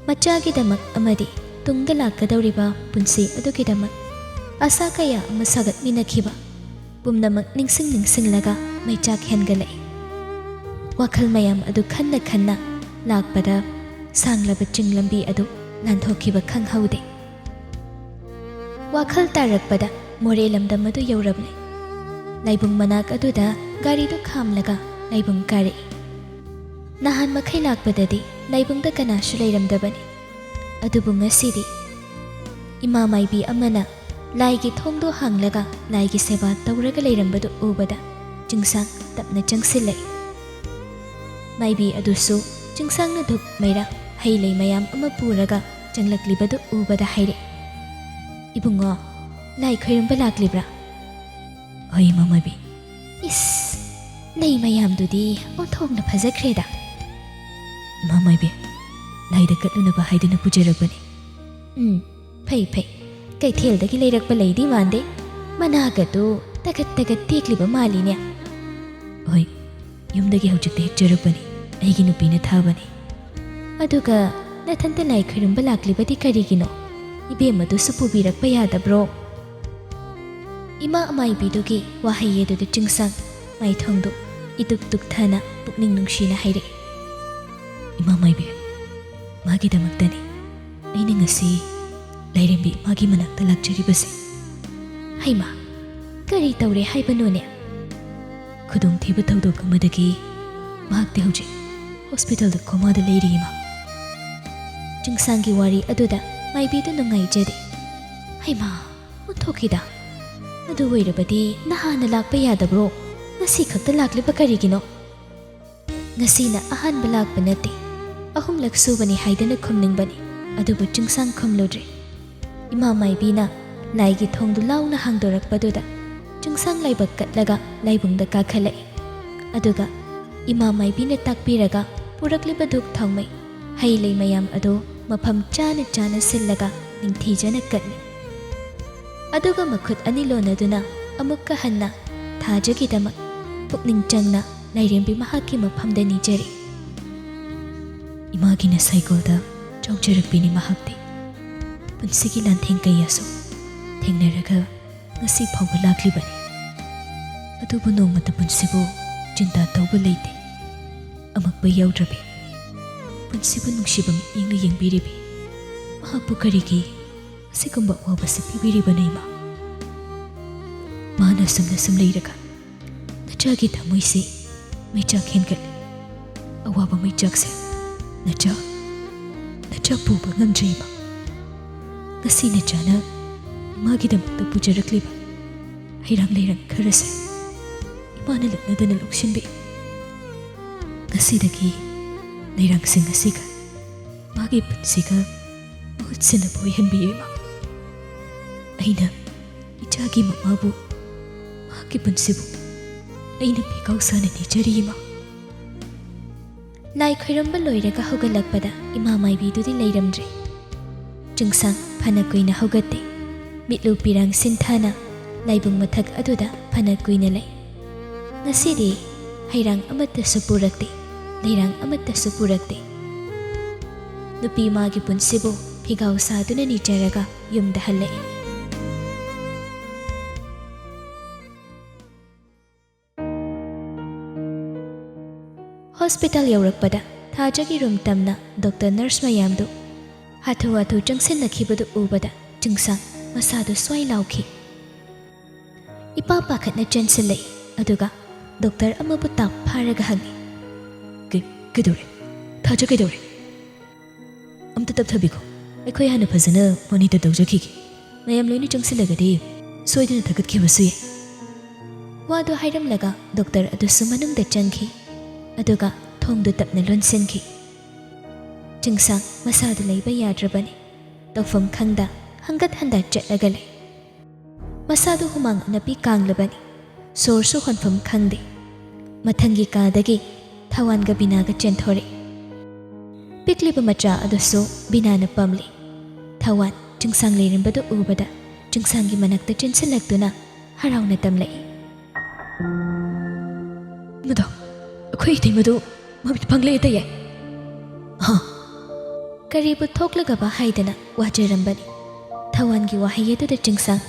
ꯃꯆꯥꯒꯤꯗꯃꯛ ꯑꯃꯗꯤ ꯇꯨꯡꯗ ꯂꯥꯛꯀꯗꯧꯔꯤꯕ ꯄꯨꯟꯁꯤ ꯑꯗꯨꯒꯤꯗꯃꯛ ꯑꯁꯥ ꯀꯌꯥ ꯑꯃ ꯁꯥꯒꯠꯃꯤꯟꯅꯈꯤꯕ ꯄꯨꯝꯅꯃꯛ ꯅꯤꯡꯁꯤꯡ ꯅꯤꯡꯁꯤꯡꯂꯒ ꯃꯩꯆꯥꯛ ꯍꯦꯟꯒꯠꯂꯛꯏ꯫ ꯋꯥꯈꯜ ꯃꯌꯥꯝ ꯑꯗꯨ ꯈꯟꯅ ꯈꯟꯅ ꯂꯥꯛꯄꯗ ꯁꯥꯡꯂꯕ ꯆꯤꯡ ꯂꯝꯕꯤ ꯑꯗꯨ ꯂꯥꯟꯊꯣꯛꯈꯤꯕ ꯈꯪꯍꯧꯗꯦ꯫ ꯋꯥꯈꯜ ꯇꯥꯔꯛꯄꯗ ꯃꯣꯔꯦ ꯂꯝꯗꯝ ꯑꯗꯨ ꯌꯧꯔꯕꯅꯤ꯫ ꯂꯥꯏꯕꯨꯡ ꯃꯅꯥꯛ ꯑꯗꯨꯗ ꯒꯥꯔꯤꯗꯨ ꯈꯥꯝꯂꯒ ꯂꯥꯏꯕꯨꯡ ꯀꯥꯔꯛꯏ꯫ ꯅꯍꯥꯟ ꯃꯈꯩ ꯂꯥꯛꯄꯗꯗꯤ ꯂꯥꯏꯕꯨꯡꯗ ꯀꯅꯥꯁꯨ ꯂꯩꯔꯝꯗꯕꯅꯤ꯫ ꯑꯗꯨꯕꯨ ꯉꯁꯤꯗꯤ ꯏꯃꯥ ꯃꯥꯏꯕꯤ ꯑꯃꯅ ꯂꯥꯏꯒꯤ ꯊꯣꯡꯗꯣ ꯍꯥꯡꯂꯒ ꯂꯥꯏꯒꯤ ꯁꯦꯕꯥ ꯇꯧꯔꯒ ꯂꯩꯔꯝꯕꯗꯨ ꯎꯕꯗ ꯆꯤꯡꯁꯥꯡ ꯇꯞꯅ ꯆꯪꯁꯤꯜꯂꯛꯏ꯫ ꯃꯥꯏꯕꯤ ꯑꯗꯨꯁꯨ ꯆꯤꯡꯁꯥꯡꯅ ꯙꯨꯞ ꯃꯩꯔꯥ ꯍꯩ ꯂꯩ ꯃꯌꯥꯝ ꯑꯃ ꯄꯨꯔꯒ ꯆꯪꯂꯛꯂꯤꯕꯗꯨ ꯎꯕꯗ ꯍꯥꯏꯔꯛꯏ, "ꯏꯕꯨꯡꯉꯣ, ꯂꯥꯏ ꯈꯣꯏꯔꯝꯕ ꯂꯥꯛꯂꯤꯕ꯭ꯔꯥ?" "ꯍꯣꯏ, ꯏꯃꯥ ꯃꯥꯏꯕꯤ꯫" "ꯏꯁ, ꯂꯩ ꯃꯌꯥꯝꯗꯨꯗꯤ ꯑꯣꯟꯊꯣꯛꯅ ꯐꯖꯈ꯭ꯔꯦꯗ꯫" "ꯏꯃꯥ ꯃꯥꯏꯕꯤ, ꯂꯥꯏꯗ ꯀꯠꯂꯨꯅꯕ ꯍꯥꯏꯗꯨꯅ ꯄꯨꯖꯔꯛꯄꯅꯤ꯫" "ꯎꯝ, ꯐꯩ ꯐꯩ꯫ ꯀꯩꯊꯦꯜꯗꯒꯤ ꯂꯩꯔꯛꯄ ꯂꯩꯗꯤ ꯃꯥꯟꯗꯦ꯫ ꯃꯅꯥꯒꯗꯨ ꯇꯒꯠ ꯇꯒꯠ ꯇꯦꯛꯂꯤꯕ ꯃꯥꯜꯂꯤꯅꯦ꯫" "ꯍꯣꯏ, ꯌꯨꯝꯗꯒꯤ ꯍꯧꯖꯤꯛꯇ ꯍꯦꯛꯆꯔꯛꯄꯅꯤ꯫ ꯑꯩꯒꯤ ꯅꯨꯄꯤꯅ ꯊꯥꯕꯅꯤ꯫" "ꯑꯗꯨꯒ ꯅꯊꯟꯇ ꯂꯥꯏ ꯈꯣꯏꯔꯝꯕ ꯂꯥꯛꯂꯤꯕꯗꯤ ꯀꯔꯤꯒꯤꯅꯣ?" ꯏꯕꯦꯝꯃꯗꯨꯁꯨ ꯄꯨꯕꯤꯔꯛꯄ ꯌꯥꯗꯕ꯭ꯔꯣ?" ꯏꯃꯥ ꯃꯥꯏꯕꯤꯗꯨꯒꯤ ꯋꯥꯍꯩ ꯑꯗꯨꯗ ꯆꯤꯡꯁꯥꯡ ꯃꯥꯏꯊꯣꯡꯗꯨ ꯏꯇꯨꯛ ꯇꯨꯛꯊꯅ ꯄꯨꯛꯅꯤꯡ ꯅꯨꯡꯁꯤꯅ ꯍꯥꯏꯔꯛꯏ꯫ "ꯏꯃꯥ ꯃꯥꯏꯕꯤ, ꯃꯥꯒꯤꯗꯃꯛꯇꯅꯤ ꯑꯩꯅ ꯉꯁꯤ ꯂꯥꯏꯔꯦꯝꯕꯤ ꯏꯃꯥꯒꯤ ꯃꯅꯥꯛꯇ ꯂꯥꯛꯆꯔꯤꯕꯁꯦ꯫" "ꯍꯩꯃꯥ, ꯀꯔꯤ ꯇꯧꯔꯦ ꯍꯥꯏꯕꯅꯣꯅꯦ?" "ꯈꯨꯗꯣꯡꯊꯤꯕ ꯊꯧꯗꯣꯛ ꯑꯃꯗꯒꯤ ꯃꯍꯥꯛꯇꯤ ꯍꯧꯖꯤꯛ ꯍꯣꯁꯄꯤꯇꯥꯜꯗ ꯀꯣꯃꯥꯗ ꯂꯩꯔꯤ, ꯏꯃꯥ꯫" ꯆꯤꯡꯁꯥꯡꯒꯤ ꯋꯥꯔꯤ ꯑꯗꯨꯗ ꯃꯥꯏꯕꯤꯗꯨ ꯅꯨꯡꯉꯥꯏꯖꯗꯦ꯫ "ꯍꯩꯃꯥ, ꯑꯣꯟꯊꯣꯛꯈꯤꯗ꯫ ꯑꯗꯨ ꯑꯣꯏꯔꯕꯗꯤ ꯅꯍꯥꯟꯅ ꯂꯥꯛꯄ ꯌꯥꯗꯕ꯭ꯔꯣ? ꯉꯁꯤ ꯈꯛꯇ ꯂꯥꯛꯂꯤꯕ ꯀꯔꯤꯒꯤꯅꯣ?" "ꯉꯁꯤꯅ ꯑꯍꯥꯟꯕ ꯂꯥꯛꯄ ꯅꯠꯇꯦ, ꯑꯍꯨꯝꯂꯛ ꯁꯨꯕꯅꯤ" ꯍꯥꯏꯗꯅ ꯈꯨꯝꯅꯤꯡꯕꯅꯤ꯫ ꯑꯗꯨꯕꯨ ꯆꯤꯡꯁꯥꯡ ꯈꯨꯝꯂꯨꯗ꯭ꯔꯦ꯫ ꯏꯃꯥ ꯃꯥꯏꯕꯤꯅ ꯂꯥꯏꯒꯤ ꯊꯣꯡꯗꯨ ꯂꯥꯎꯅ ꯍꯥꯡꯗꯣꯔꯛꯄꯗꯨꯗ ꯆꯤꯡꯁꯥꯡ ꯂꯥꯏꯕꯛ ꯀꯠꯂꯒ ꯂꯥꯏꯕꯨꯡꯗ ꯀꯥꯈꯠꯂꯛꯏ꯫ ꯑꯗꯨꯒ ꯏꯃꯥ ꯃꯥꯏꯕꯤꯅ ꯇꯥꯛꯄꯤꯔꯒ ꯄꯨꯔꯛꯂꯤꯕ ꯙꯨꯞ ꯊꯥꯎꯃꯩ, ꯍꯩ ꯂꯩ ꯃꯌꯥꯝ ꯑꯗꯨ ꯃꯐꯝ ꯆꯥꯅ ꯆꯥꯅ ꯁꯤꯜꯂꯒ ꯅꯤꯡꯊꯤꯖꯅ ꯀꯠꯂꯤ꯫ ꯑꯗꯨꯒ ꯃꯈꯨꯠ ꯑꯅꯤ ꯂꯣꯟꯅꯗꯨꯅ ꯑꯃꯨꯛꯀ ꯍꯟꯅ ꯊꯥꯖꯒꯤꯗꯃꯛ ꯄꯨꯛꯅꯤꯡ ꯆꯪꯅ ꯂꯥꯏꯔꯦꯝꯕꯤ ꯃꯍꯥꯛꯀꯤ ꯃꯐꯝꯗ ꯅꯤꯖꯔꯤ꯫ ꯏꯃꯥꯒꯤ ꯅꯁꯥꯏꯒꯣꯜꯗ ꯆꯥꯎꯖꯔꯛꯄꯤꯅꯤ ꯃꯍꯥꯛꯇꯤ꯫ ꯄꯨꯟꯁꯤꯒꯤ ꯂꯥꯟꯊꯦꯡ ꯀꯌꯥꯁꯨ ꯊꯦꯡꯅꯔꯒ ꯉꯁꯤ ꯐꯥꯎꯕ ꯂꯥꯛꯂꯤꯕꯅꯤ꯫ ꯑꯗꯨꯕꯨ ꯅꯣꯡꯃꯇ ꯄꯨꯟꯁꯤꯕꯨ ꯆꯤꯟꯇꯥ ꯇꯧꯕ ꯂꯩꯇꯦ꯫ ꯑꯃꯛꯄ ꯌꯥꯎꯗ꯭ꯔꯕꯤ, ꯄꯨꯟꯁꯤꯕꯨ ꯅꯨꯡꯁꯤꯕ ꯃꯤꯠꯌꯦꯡꯅ ꯌꯦꯡꯕꯤꯔꯤꯕꯤ ꯃꯍꯥꯛꯄꯨ ꯀꯔꯤꯒꯤ ꯑꯁꯤꯒꯨꯝꯕ ꯑꯋꯥꯕꯁꯤ ꯄꯤꯕꯤꯔꯤꯕꯅꯣ, ꯏꯃꯥ? ꯃꯥꯅ ꯑꯁꯨꯝꯅ ꯁꯨꯝ ꯂꯩꯔꯒ ꯅꯆꯥꯒꯤ ꯊꯃꯣꯏꯁꯤ ꯃꯩꯆꯥꯛ ꯍꯦꯟꯒꯠꯂꯤ꯫ ꯑꯋꯥꯕ ꯃꯩꯆꯥꯛꯁꯦ ꯅꯆꯥ, ꯅꯆꯥ ꯄꯨꯕ ꯉꯝꯗ꯭ꯔꯦ, ꯏꯃꯥ꯫ ꯉꯁꯤ ꯅꯆꯥꯅ ꯏꯃꯥꯒꯤꯗꯃꯛꯇ ꯄꯨꯖꯔꯛꯂꯤꯕ ꯍꯩꯔꯥꯡ ꯂꯩꯔꯥꯡ ꯈꯔꯁꯦ ꯏꯃꯥꯅ ꯂꯛꯅꯗꯅ ꯂꯧꯁꯤꯟꯕꯤ꯫ ꯉꯁꯤꯗꯒꯤ ꯂꯩꯔꯥꯡꯁꯤꯡ ꯑꯁꯤꯒ ꯃꯥꯒꯤ ꯄꯨꯟꯁꯤꯒ ꯃꯍꯨꯠ ꯁꯤꯟꯅꯕ ꯑꯣꯏꯍꯟꯕꯤꯌꯨ, ꯏꯃꯥ꯫ ꯑꯩꯅ ꯏꯆꯥꯒꯤ ꯃꯃꯥꯕꯨ, ꯃꯍꯥꯛꯀꯤ ꯄꯨꯟꯁꯤꯕꯨ ꯑꯩꯅ ꯐꯤꯀꯥꯎ ꯁꯥꯅ ꯅꯤꯖꯔꯤ, ꯏꯃꯥ꯫ ꯂꯥꯏ ꯈꯣꯏꯔꯝꯕ ꯂꯣꯏꯔꯒ ꯍꯧꯒꯠꯂꯛꯄꯗ ꯏꯃꯥ ꯃꯥꯏꯕꯤꯗꯨꯗꯤ ꯂꯩꯔꯝꯗ꯭ꯔꯦ꯫ ꯆꯤꯡꯁꯥꯡ ꯐꯅ ꯀꯨꯏꯅ ꯍꯧꯒꯠꯇꯦ꯫ ꯃꯤꯠꯂꯨ ꯄꯤꯔꯥꯡ ꯁꯤꯟꯊꯥꯅ ꯂꯥꯏꯕꯨꯡ ꯃꯊꯛ ꯑꯗꯨꯗ ꯐꯅ ꯀꯨꯏꯅ ꯂꯩ꯫ ꯉꯁꯤꯗꯤ ꯍꯩꯔꯥꯡ ꯑꯃꯠꯇꯁꯨ ꯄꯨꯔꯛꯇꯦ, ꯂꯩꯔꯥꯡ ꯑꯃꯠꯇꯁꯨ ꯄꯨꯔꯛꯇꯦ꯫ ꯅꯨꯄꯤ ꯃꯥꯒꯤ ꯄꯨꯟꯁꯤꯕꯨ ꯐꯤꯒꯥꯎ ꯁꯥꯗꯨꯅ ꯅꯤꯖꯔꯒ ꯌꯨꯝꯗ ꯍꯜꯂꯛꯏ꯫ ꯍꯣꯁꯄꯤꯇꯥꯜ ꯌꯧꯔꯛꯄꯗ ꯊꯥꯖꯒꯤ ꯔꯨꯝ ꯇꯝꯅ ꯗꯣꯛꯇꯔ ꯅꯔꯁ ꯃꯌꯥꯝꯗꯨ ꯍꯥꯊꯨ ꯍꯥꯊꯨ ꯆꯪꯁꯤꯟꯅꯈꯤꯕꯗꯨ ꯎꯕꯗ ꯆꯤꯡꯁꯥꯡ ꯃꯁꯥꯗꯨ ꯁ꯭ꯋꯥꯏ ꯂꯥꯎꯈꯤ꯫ ꯏꯄꯥ ꯄꯥꯈꯠꯅ ꯆꯦꯟꯁꯤꯜꯂꯛꯏ꯫ ꯑꯗꯨꯒ ꯗꯣꯛꯇꯔ ꯑꯃꯕꯨ ꯇꯥꯞ ꯐꯥꯔꯒ ꯍꯪꯉꯤ꯫ "ꯀꯩ-, ꯀꯩꯗꯧꯔꯦ? ꯊꯥꯖ ꯀꯩꯗꯧꯔꯦ? ꯑꯝꯇ ꯇꯞꯊꯕꯤꯈꯣ꯫ ꯑꯩꯈꯣꯏ ꯍꯥꯟꯅ ꯐꯖꯅ ꯃꯣꯅꯤꯇꯔ ꯇꯧꯖꯈꯤꯒꯦ꯫ ꯃꯌꯥꯝ ꯂꯣꯏꯅ ꯆꯪꯁꯤꯜꯂꯒꯗꯤ ꯁꯣꯏꯗꯅ ꯊꯥꯒꯠꯈꯤꯕꯁꯨ ꯌꯥꯏ꯫" ꯋꯥꯗꯨ ꯍꯥꯏꯔꯝꯂꯒ ꯗꯣꯛꯇꯔ ꯑꯗꯨꯁꯨ ꯃꯅꯨꯡꯗ ꯆꯪꯈꯤ꯫ ꯑꯗꯨꯒ ꯊꯣꯡꯗꯨ ꯇꯞꯅ ꯂꯣꯟꯁꯤꯟꯈꯤ꯫ ꯆꯤꯡꯁꯥꯡ ꯃꯁꯥꯗꯨ ꯂꯩꯕ ꯌꯥꯗ꯭ꯔꯕꯅꯤ꯫ ꯇꯧꯐꯝ ꯈꯪꯗ ꯍꯪꯒꯠ ꯍꯟꯗ ꯆꯠꯂꯒ ꯂꯩ꯫ ꯃꯁꯥꯗꯨ ꯍꯨꯃꯥꯡ ꯑꯅꯞꯄꯤ ꯀꯥꯡꯂꯕꯅꯤ꯫ ꯁꯣꯔꯁꯨ ꯍꯣꯟꯐꯝ ꯈꯪꯗꯦ꯫ ꯃꯊꯪꯒꯤ ꯀꯥꯗꯒꯤ ꯊꯋꯥꯟꯒ ꯕꯤꯅꯥꯒ ꯆꯦꯟꯊꯣꯔꯛꯏ꯫ ꯄꯤꯛꯂꯤꯕ ꯃꯆꯥ ꯑꯗꯨꯁꯨ ꯕꯤꯅꯥꯅ ꯄꯝꯂꯤ꯫ ꯊꯋꯥꯟ ꯆꯤꯡꯁꯥꯡ ꯂꯩꯔꯝꯕꯗꯨ ꯎꯕꯗ ꯆꯤꯡꯁꯥꯡꯒꯤ ꯃꯅꯥꯛꯇ ꯆꯦꯟꯁꯤꯜꯂꯛꯇꯨꯅ ꯍꯔꯥꯎꯅ ꯇꯝꯂꯛꯏ꯫ "ꯃꯗꯣ, ꯑꯩꯈꯣꯏ ꯏꯇꯩꯃꯗꯨ ꯃꯃꯤꯠ ꯄꯪꯂꯦ ꯇꯌꯥꯏ꯫" "ꯍꯥ?" ꯀꯔꯤꯕꯨ ꯊꯣꯛꯂꯒꯕ ꯍꯥꯏꯗꯅ ꯋꯥꯖꯔꯝꯕꯅꯤ꯫ ꯊꯋꯥꯟꯒꯤ ꯋꯥꯍꯩ ꯑꯗꯨꯗ ꯆꯤꯡꯁꯥꯡ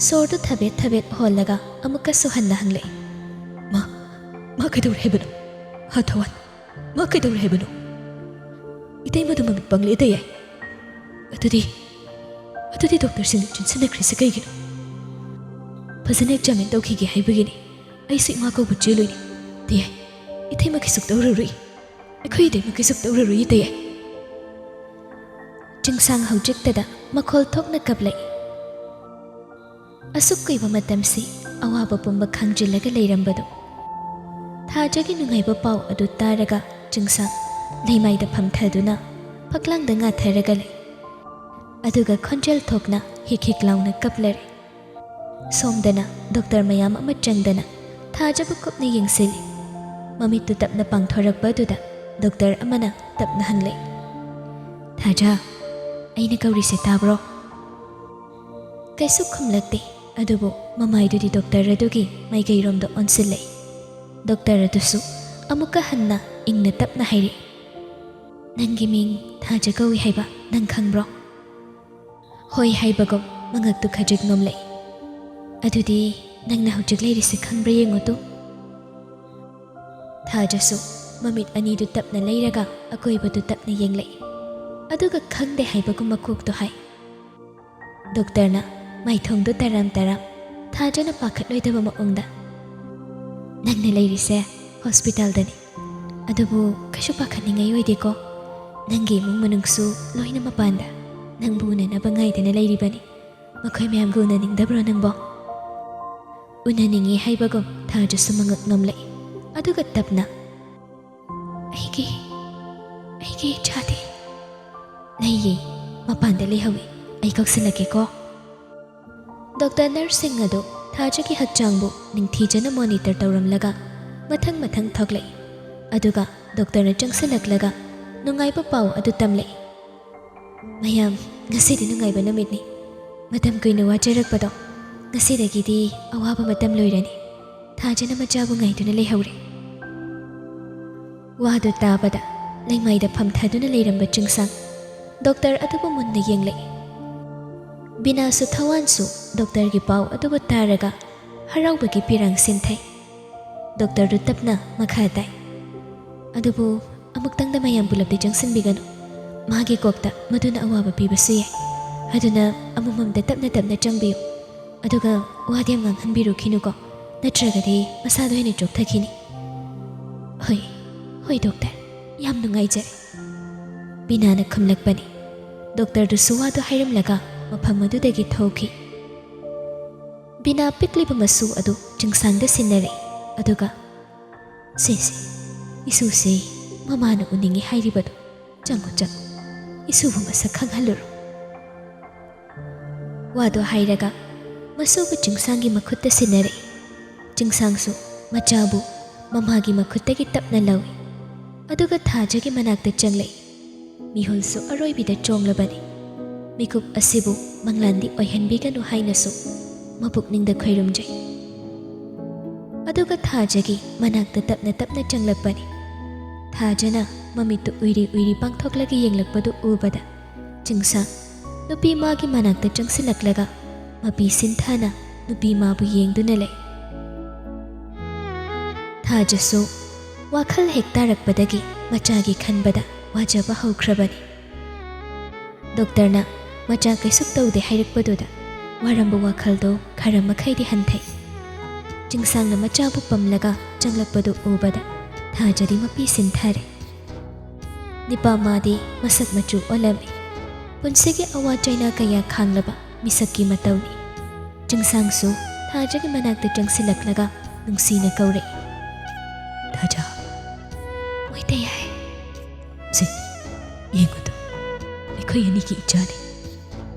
ꯁꯣꯔꯗꯨ ꯊꯕꯦꯠ ꯊꯕꯦꯠ ꯍꯣꯜꯂꯒ ꯑꯃꯨꯛꯀꯁꯨ ꯍꯟꯅ ꯍꯪꯂꯛꯏ꯫ "ꯃꯥ, ꯃꯥ ꯀꯩꯗꯧꯔꯦ ꯍꯥꯏꯕꯅꯣ? ꯍꯥ, ꯊꯋꯥꯟ, ꯃꯥ ꯀꯩꯗꯧꯔꯦ ꯍꯥꯏꯕꯅꯣ? ꯏꯇꯩꯃꯗꯨ ꯃꯃꯤꯠ ꯄꯪꯂꯦ ꯇꯌꯥꯏ꯫ ꯑꯗꯨꯗꯤ, ꯑꯗꯨꯗꯤ ꯗꯣꯛꯇꯔꯁꯤꯡꯅ ꯆꯦꯟꯁꯤꯟꯅꯈ꯭ꯔꯤꯁꯦ ꯀꯩꯒꯤꯅꯣ? ꯐꯖꯅ ꯑꯦꯛꯖꯥꯃꯤꯟ ꯇꯧꯈꯤꯒꯦ ꯍꯥꯏꯕꯒꯤꯅꯤ꯫ ꯑꯩꯁꯨ ꯏꯃꯥ ꯀꯧꯕ ꯆꯦꯜꯂꯣꯏꯅꯦ꯫ ꯇꯌꯥꯏ, ꯏꯇꯩꯃ ꯀꯩꯁꯨ ꯇꯧꯔꯔꯣꯏ꯫ ꯑꯩꯈꯣꯏ ꯏꯇꯩꯃ ꯀꯩꯁꯨ ꯇꯧꯔꯔꯣꯏ, ꯇꯌꯥꯏ꯫" ꯆꯤꯡꯁꯥꯡ ꯍꯧꯖꯤꯛꯇꯗ ꯃꯈꯣꯜ ꯊꯣꯛꯅ ꯀꯞꯂꯛꯏ꯫ ꯑꯁꯨꯛ ꯀꯨꯏꯕ ꯃꯇꯝꯁꯤ ꯑꯋꯥꯕ ꯄꯨꯝꯕ ꯈꯥꯡꯖꯤꯜꯂꯒ ꯂꯩꯔꯝꯕꯗꯨ꯫ ꯊꯥꯖꯒꯤ ꯅꯨꯡꯉꯥꯏꯕ ꯄꯥꯎ ꯑꯗꯨ ꯇꯥꯔꯒ ꯆꯤꯡꯁꯥꯡ ꯂꯩꯃꯥꯏꯗ ꯐꯝꯊꯗꯨꯅ ꯐꯛꯂꯥꯡꯗ ꯉꯥꯊꯔꯒ ꯂꯩ꯫ ꯑꯗꯨꯒ ꯈꯣꯟꯖꯦꯜ ꯊꯣꯛꯅ ꯍꯤꯛ ꯍꯤꯛ ꯂꯥꯎꯅ ꯀꯞꯂꯔꯦ꯫ ꯁꯣꯝꯗꯅ ꯗꯣꯛꯇꯔ ꯃꯌꯥꯝ ꯑꯃ ꯆꯪꯗꯅ ꯊꯥꯖꯕꯨ ꯀꯨꯞꯅ ꯌꯦꯡꯁꯤꯜꯂꯤ꯫ ꯃꯃꯤꯠꯇꯨ ꯇꯞꯅ ꯄꯥꯡꯊꯣꯔꯛꯄ ꯑꯗꯨꯗ ꯗꯣꯛꯇꯔ ꯑꯃꯅ ꯇꯞꯅ ꯍꯪꯂꯛꯏ, "ꯊꯥꯖ, ꯑꯩꯅ ꯀꯧꯔꯤꯁꯦ ꯇꯥꯕ꯭ꯔꯣ?" ꯀꯩꯁꯨ ꯈꯨꯝꯂꯛꯇꯦ꯫ ꯑꯗꯨꯕꯨ ꯃꯃꯥꯏꯗꯨꯗꯤ ꯗꯣꯛꯇꯔ ꯑꯗꯨꯒꯤ ꯃꯥꯏꯀꯩꯔꯣꯝꯗ ꯑꯣꯟꯁꯤꯜꯂꯛꯏ꯫ ꯗꯣꯛꯇꯔ ꯑꯗꯨꯁꯨ ꯑꯃꯨꯛꯀ ꯍꯟꯅ ꯏꯪꯅ ꯇꯞꯅ ꯍꯥꯏꯔꯛꯏ, "ꯅꯪꯒꯤ ꯃꯤꯡ ꯊꯥꯖ ꯀꯧꯏ ꯍꯥꯏꯕ?" "ꯅꯪ ꯈꯪꯕ꯭ꯔꯣ?" ꯍꯣꯏ ꯍꯥꯏꯕꯒꯨꯝ ꯃꯉꯛꯇꯨ ꯈꯖꯤꯛ ꯅꯣꯝꯂꯛꯏ꯫ "ꯑꯗꯨꯗꯤ ꯅꯪꯅ ꯍꯧꯖꯤꯛ ꯂꯩꯔꯤꯁꯦ ꯈꯪꯕ꯭ꯔꯥ ꯌꯦꯡꯉꯨ ꯇꯨ?" ꯊꯥꯖꯁꯨ ꯃꯃꯤꯠ ꯑꯅꯤꯗꯨ ꯇꯞꯅ ꯂꯩꯔꯒ ꯑꯀꯣꯏꯕꯗꯨ ꯇꯞꯅ ꯌꯦꯡꯂꯛꯏ꯫ ꯑꯗꯨꯒ ꯈꯪꯗꯦ ꯍꯥꯏꯕꯒꯨꯝ ꯃꯀꯣꯛꯇꯨ ꯍꯥꯏ꯫ ꯗꯣꯛꯇꯔꯅ ꯃꯥꯏꯊꯣꯡꯗꯨ ꯇꯔꯥꯝ ꯇꯔꯥꯝ, ꯊꯥꯖꯅ ꯄꯥꯈꯠꯂꯣꯏꯗꯕ ꯃꯑꯣꯡꯗ, "ꯅꯪꯅ ꯂꯩꯔꯤꯁꯦ ꯍꯣꯁꯄꯤꯇꯥꯜꯗꯅꯤ꯫ ꯑꯗꯨꯕꯨ ꯀꯩꯁꯨ ꯄꯥꯈꯠꯅꯤꯡꯉꯥꯏ ꯑꯣꯏꯗꯦꯀꯣ꯫ ꯅꯪꯒꯤ ꯏꯃꯨꯡ ꯃꯅꯨꯡꯁꯨ ꯂꯣꯏꯅ ꯃꯄꯥꯟꯗ ꯅꯪꯕꯨ ꯎꯅꯅꯕ ꯉꯥꯏꯗꯅ ꯂꯩꯔꯤꯕꯅꯤ꯫ ꯃꯈꯣꯏ ꯃꯌꯥꯝꯒ ꯎꯅꯅꯤꯡꯗꯕ꯭ꯔꯣ ꯅꯪꯕꯣ?" ꯎꯅꯅꯤꯡꯉꯤ ꯍꯥꯏꯕꯒꯨꯝ ꯊꯥꯖꯁꯨ ꯃꯉꯛ ꯅꯣꯝꯂꯛꯏ꯫ ꯑꯗꯨꯒ ꯇꯞꯅ, "ꯑꯩꯒꯤ, ꯑꯩꯒꯤ ꯏꯆꯥꯗꯤ?" "ꯂꯩꯌꯦ, ꯃꯄꯥꯟꯗ ꯂꯩꯍꯧꯏ꯫ ꯑꯩ ꯀꯧꯁꯤꯜꯂꯛꯀꯦꯀꯣ꯫" ꯗꯣꯛꯇꯔ ꯅꯔꯁꯁꯤꯡ ꯑꯗꯨ ꯊꯥꯖꯒꯤ ꯍꯛꯆꯥꯡꯕꯨ ꯅꯤꯡꯊꯤꯖꯅ ꯃꯣꯅꯤꯇꯔ ꯇꯧꯔꯝꯂꯒ ꯃꯊꯪ ꯃꯊꯪ ꯊꯣꯛꯂꯛꯏ꯫ ꯑꯗꯨꯒ ꯗꯣꯛꯇꯔꯅ ꯆꯪꯁꯤꯜꯂꯛꯂꯒ ꯅꯨꯡꯉꯥꯏꯕ ꯄꯥꯎ ꯑꯗꯨ ꯇꯝꯂꯛꯏ꯫ "ꯃꯌꯥꯝ, ꯉꯁꯤꯗꯤ ꯅꯨꯡꯉꯥꯏꯕ ꯅꯨꯃꯤꯠꯅꯤ꯫ ꯃꯇꯝ ꯀꯨꯏꯅ ꯋꯥꯖꯔꯛꯄꯗꯣ ꯉꯁꯤꯗꯒꯤꯗꯤ ꯑꯋꯥꯕ ꯃꯇꯝ ꯂꯣꯏꯔꯅꯤ꯫ ꯊꯥꯖꯅ ꯃꯆꯥꯕꯨ ꯉꯥꯏꯗꯨꯅ ꯂꯩꯍꯧꯔꯦ꯫" ꯋꯥꯗꯨ ꯇꯥꯕꯗ ꯂꯩꯃꯥꯏꯗ ꯐꯝꯊꯗꯨꯅ ꯂꯩꯔꯝꯕ ꯆꯤꯡꯁꯥꯡ ꯗꯣꯛꯇꯔ ꯑꯗꯨꯕꯨ ꯃꯨꯟꯅ ꯌꯦꯡꯂꯛꯏ꯫ ꯕꯤꯅꯥꯁꯨ ꯊꯋꯥꯟꯁꯨ ꯗꯣꯛꯇꯔꯒꯤ ꯄꯥꯎ ꯑꯗꯨꯕꯨ ꯇꯥꯔꯒ ꯍꯔꯥꯎꯕꯒꯤ ꯄꯤꯔꯥꯡ ꯁꯤꯟꯊꯩ꯫ ꯗꯣꯛꯇꯔꯗꯨ ꯇꯞꯅ ꯃꯈꯥ ꯇꯥꯏ, "ꯑꯗꯨꯕꯨ ꯑꯃꯨꯛꯇꯪꯗ ꯃꯌꯥꯝ ꯄꯨꯂꯞꯇꯤ ꯆꯪꯁꯤꯟꯕꯤꯒꯅꯨ꯫ ꯃꯥꯒꯤ ꯀꯣꯛꯇ ꯃꯗꯨꯅ ꯑꯋꯥꯕ ꯄꯤꯕꯁꯨ ꯌꯥꯏ꯫ ꯑꯗꯨꯅ ꯑꯃꯃꯝꯗ ꯇꯞꯅ ꯇꯞꯅ ꯆꯪꯕꯤꯌꯨ꯫ ꯑꯗꯨꯒ ꯋꯥꯗꯤ ꯌꯥꯝ ꯉꯥꯡꯍꯟꯕꯤꯔꯨꯈꯤꯅꯨꯀꯣ, ꯅꯠꯇ꯭ꯔꯒꯗꯤ ꯃꯁꯥꯗꯣ ꯍꯦꯟꯅ ꯆꯣꯛꯊꯈꯤꯅꯤ꯫" "ꯍꯣꯏ, ꯍꯣꯏ ꯗꯣꯛꯇꯔ, ꯌꯥꯝ ꯅꯨꯡꯉꯥꯏꯖꯔꯦ꯫" ꯕꯤꯅꯥꯅ ꯈꯨꯝꯂꯛꯄꯅꯤ꯫ ꯗꯣꯛꯇꯔꯗꯨꯁꯨ ꯋꯥꯗꯨ ꯍꯥꯏꯔꯝꯂꯒ ꯃꯐꯝ ꯑꯗꯨꯗꯒꯤ ꯊꯣꯛꯈꯤ꯫ ꯕꯤꯅꯥ ꯄꯤꯛꯂꯤꯕ ꯃꯁꯨ ꯑꯗꯨ ꯆꯤꯡꯁꯥꯡꯗ ꯁꯤꯟꯅꯔꯛꯏ꯫ ꯑꯗꯨꯒ, "ꯁꯦ, ꯁꯦ, ꯏꯁꯨꯁꯦ ꯃꯃꯥꯅ ꯎꯅꯤꯡꯉꯤ ꯍꯥꯏꯔꯤꯕꯗꯣ꯫ ꯆꯪꯉꯨ, ꯆꯪꯉꯨ, ꯏꯁꯨꯕꯨ ꯃꯁꯛ ꯈꯪꯍꯜꯂꯨꯔꯣ꯫" ꯋꯥꯗꯨ ꯍꯥꯏꯔꯒ ꯃꯁꯨꯕꯨ ꯆꯤꯡꯁꯥꯡꯒꯤ ꯃꯈꯨꯠꯇ ꯁꯤꯟꯅꯔꯛꯏ꯫ ꯆꯤꯡꯁꯥꯡꯁꯨ ꯃꯆꯥꯕꯨ ꯃꯃꯥꯒꯤ ꯃꯈꯨꯠꯇꯒꯤ ꯇꯞꯅ ꯂꯧꯏ꯫ ꯑꯗꯨꯒ ꯊꯥꯖꯒꯤ ꯃꯅꯥꯛꯇ ꯆꯪꯂꯛꯏ꯫ ꯃꯤꯍꯨꯜꯁꯨ ꯑꯔꯣꯏꯕꯤꯗ ꯆꯣꯡꯂꯕꯅꯤ꯫ ꯃꯤꯀꯨꯞ ꯑꯁꯤꯕꯨ ꯃꯪꯂꯥꯟꯗꯤ ꯑꯣꯏꯍꯟꯕꯤꯒꯅꯨ ꯍꯥꯏꯅꯁꯨ ꯃꯄꯨꯛꯅꯤꯡꯗ ꯈꯣꯏꯔꯨꯝꯖꯩ꯫ ꯑꯗꯨꯒ ꯊꯥꯖꯒꯤ ꯃꯅꯥꯛꯇ ꯇꯞꯅ ꯇꯞꯅ ꯆꯪꯂꯛꯄꯅꯤ꯫ ꯊꯥꯖꯅ ꯃꯃꯤꯠꯇꯨ ꯎꯏꯔꯤ ꯎꯏꯔꯤ ꯄꯥꯡꯊꯣꯛꯂꯒ ꯌꯦꯡꯂꯛꯄꯗꯨ ꯎꯕꯗ ꯆꯤꯡꯁꯥꯡ ꯅꯨꯄꯤ ꯃꯥꯒꯤ ꯃꯅꯥꯛꯇ ꯆꯪꯁꯤꯜꯂꯛꯂꯒ ꯃꯄꯤ ꯁꯤꯟꯊꯥꯅ ꯅꯨꯄꯤ ꯃꯥꯕꯨ ꯌꯦꯡꯗꯨꯅ ꯂꯩ꯫ ꯊꯥꯖꯁꯨ ꯋꯥꯈꯜ ꯍꯦꯛ ꯇꯥꯔꯛꯄꯗꯒꯤ ꯃꯆꯥꯒꯤ ꯈꯟꯕꯗ ꯋꯥꯖꯕ ꯍꯧꯈ꯭ꯔꯕꯅꯤ꯫ ꯗꯣꯛꯇꯔꯅ ꯃꯆꯥ ꯀꯩꯁꯨ ꯇꯧꯗꯦ ꯍꯥꯏꯔꯛꯄꯗꯨꯗ ꯋꯥꯔꯝꯕ ꯋꯥꯈꯜꯗꯣ ꯈꯔ ꯃꯈꯩꯗꯤ ꯍꯟꯊꯩ꯫ ꯆꯤꯡꯁꯥꯡꯅ ꯃꯆꯥꯕꯨ ꯄꯝꯂꯒ ꯆꯪꯂꯛꯄꯗꯨ ꯎꯕꯗ ꯊꯥꯖꯗꯤ ꯃꯄꯤ ꯁꯤꯟꯊꯔꯦ꯫ ꯅꯤꯄꯥ ꯃꯥꯗꯤ ꯃꯁꯛ ꯃꯆꯨ ꯑꯣꯜꯂꯝꯃꯤ꯫ ꯄꯨꯟꯁꯤꯒꯤ ꯑꯋꯥ ꯆꯩꯅꯥ ꯀꯌꯥ ꯈꯥꯡꯂꯕ ꯃꯤꯁꯛꯀꯤ ꯃꯇꯧꯅꯤ꯫ ꯆꯤꯡꯁꯥꯡꯁꯨ ꯊꯥꯖꯒꯤ ꯃꯅꯥꯛꯇ ꯆꯪꯁꯤꯜꯂꯛꯂꯒ ꯅꯨꯡꯁꯤꯅ ꯀꯧꯔꯛꯏ꯫ "ꯊꯥꯖ, ꯃꯣꯏꯇꯌꯥꯏ꯫ ꯁꯦ, ꯌꯦꯡꯉꯨꯗꯣ, ꯑꯩꯈꯣꯏ ꯑꯅꯤꯒꯤ ꯏꯆꯥꯅꯤ꯫"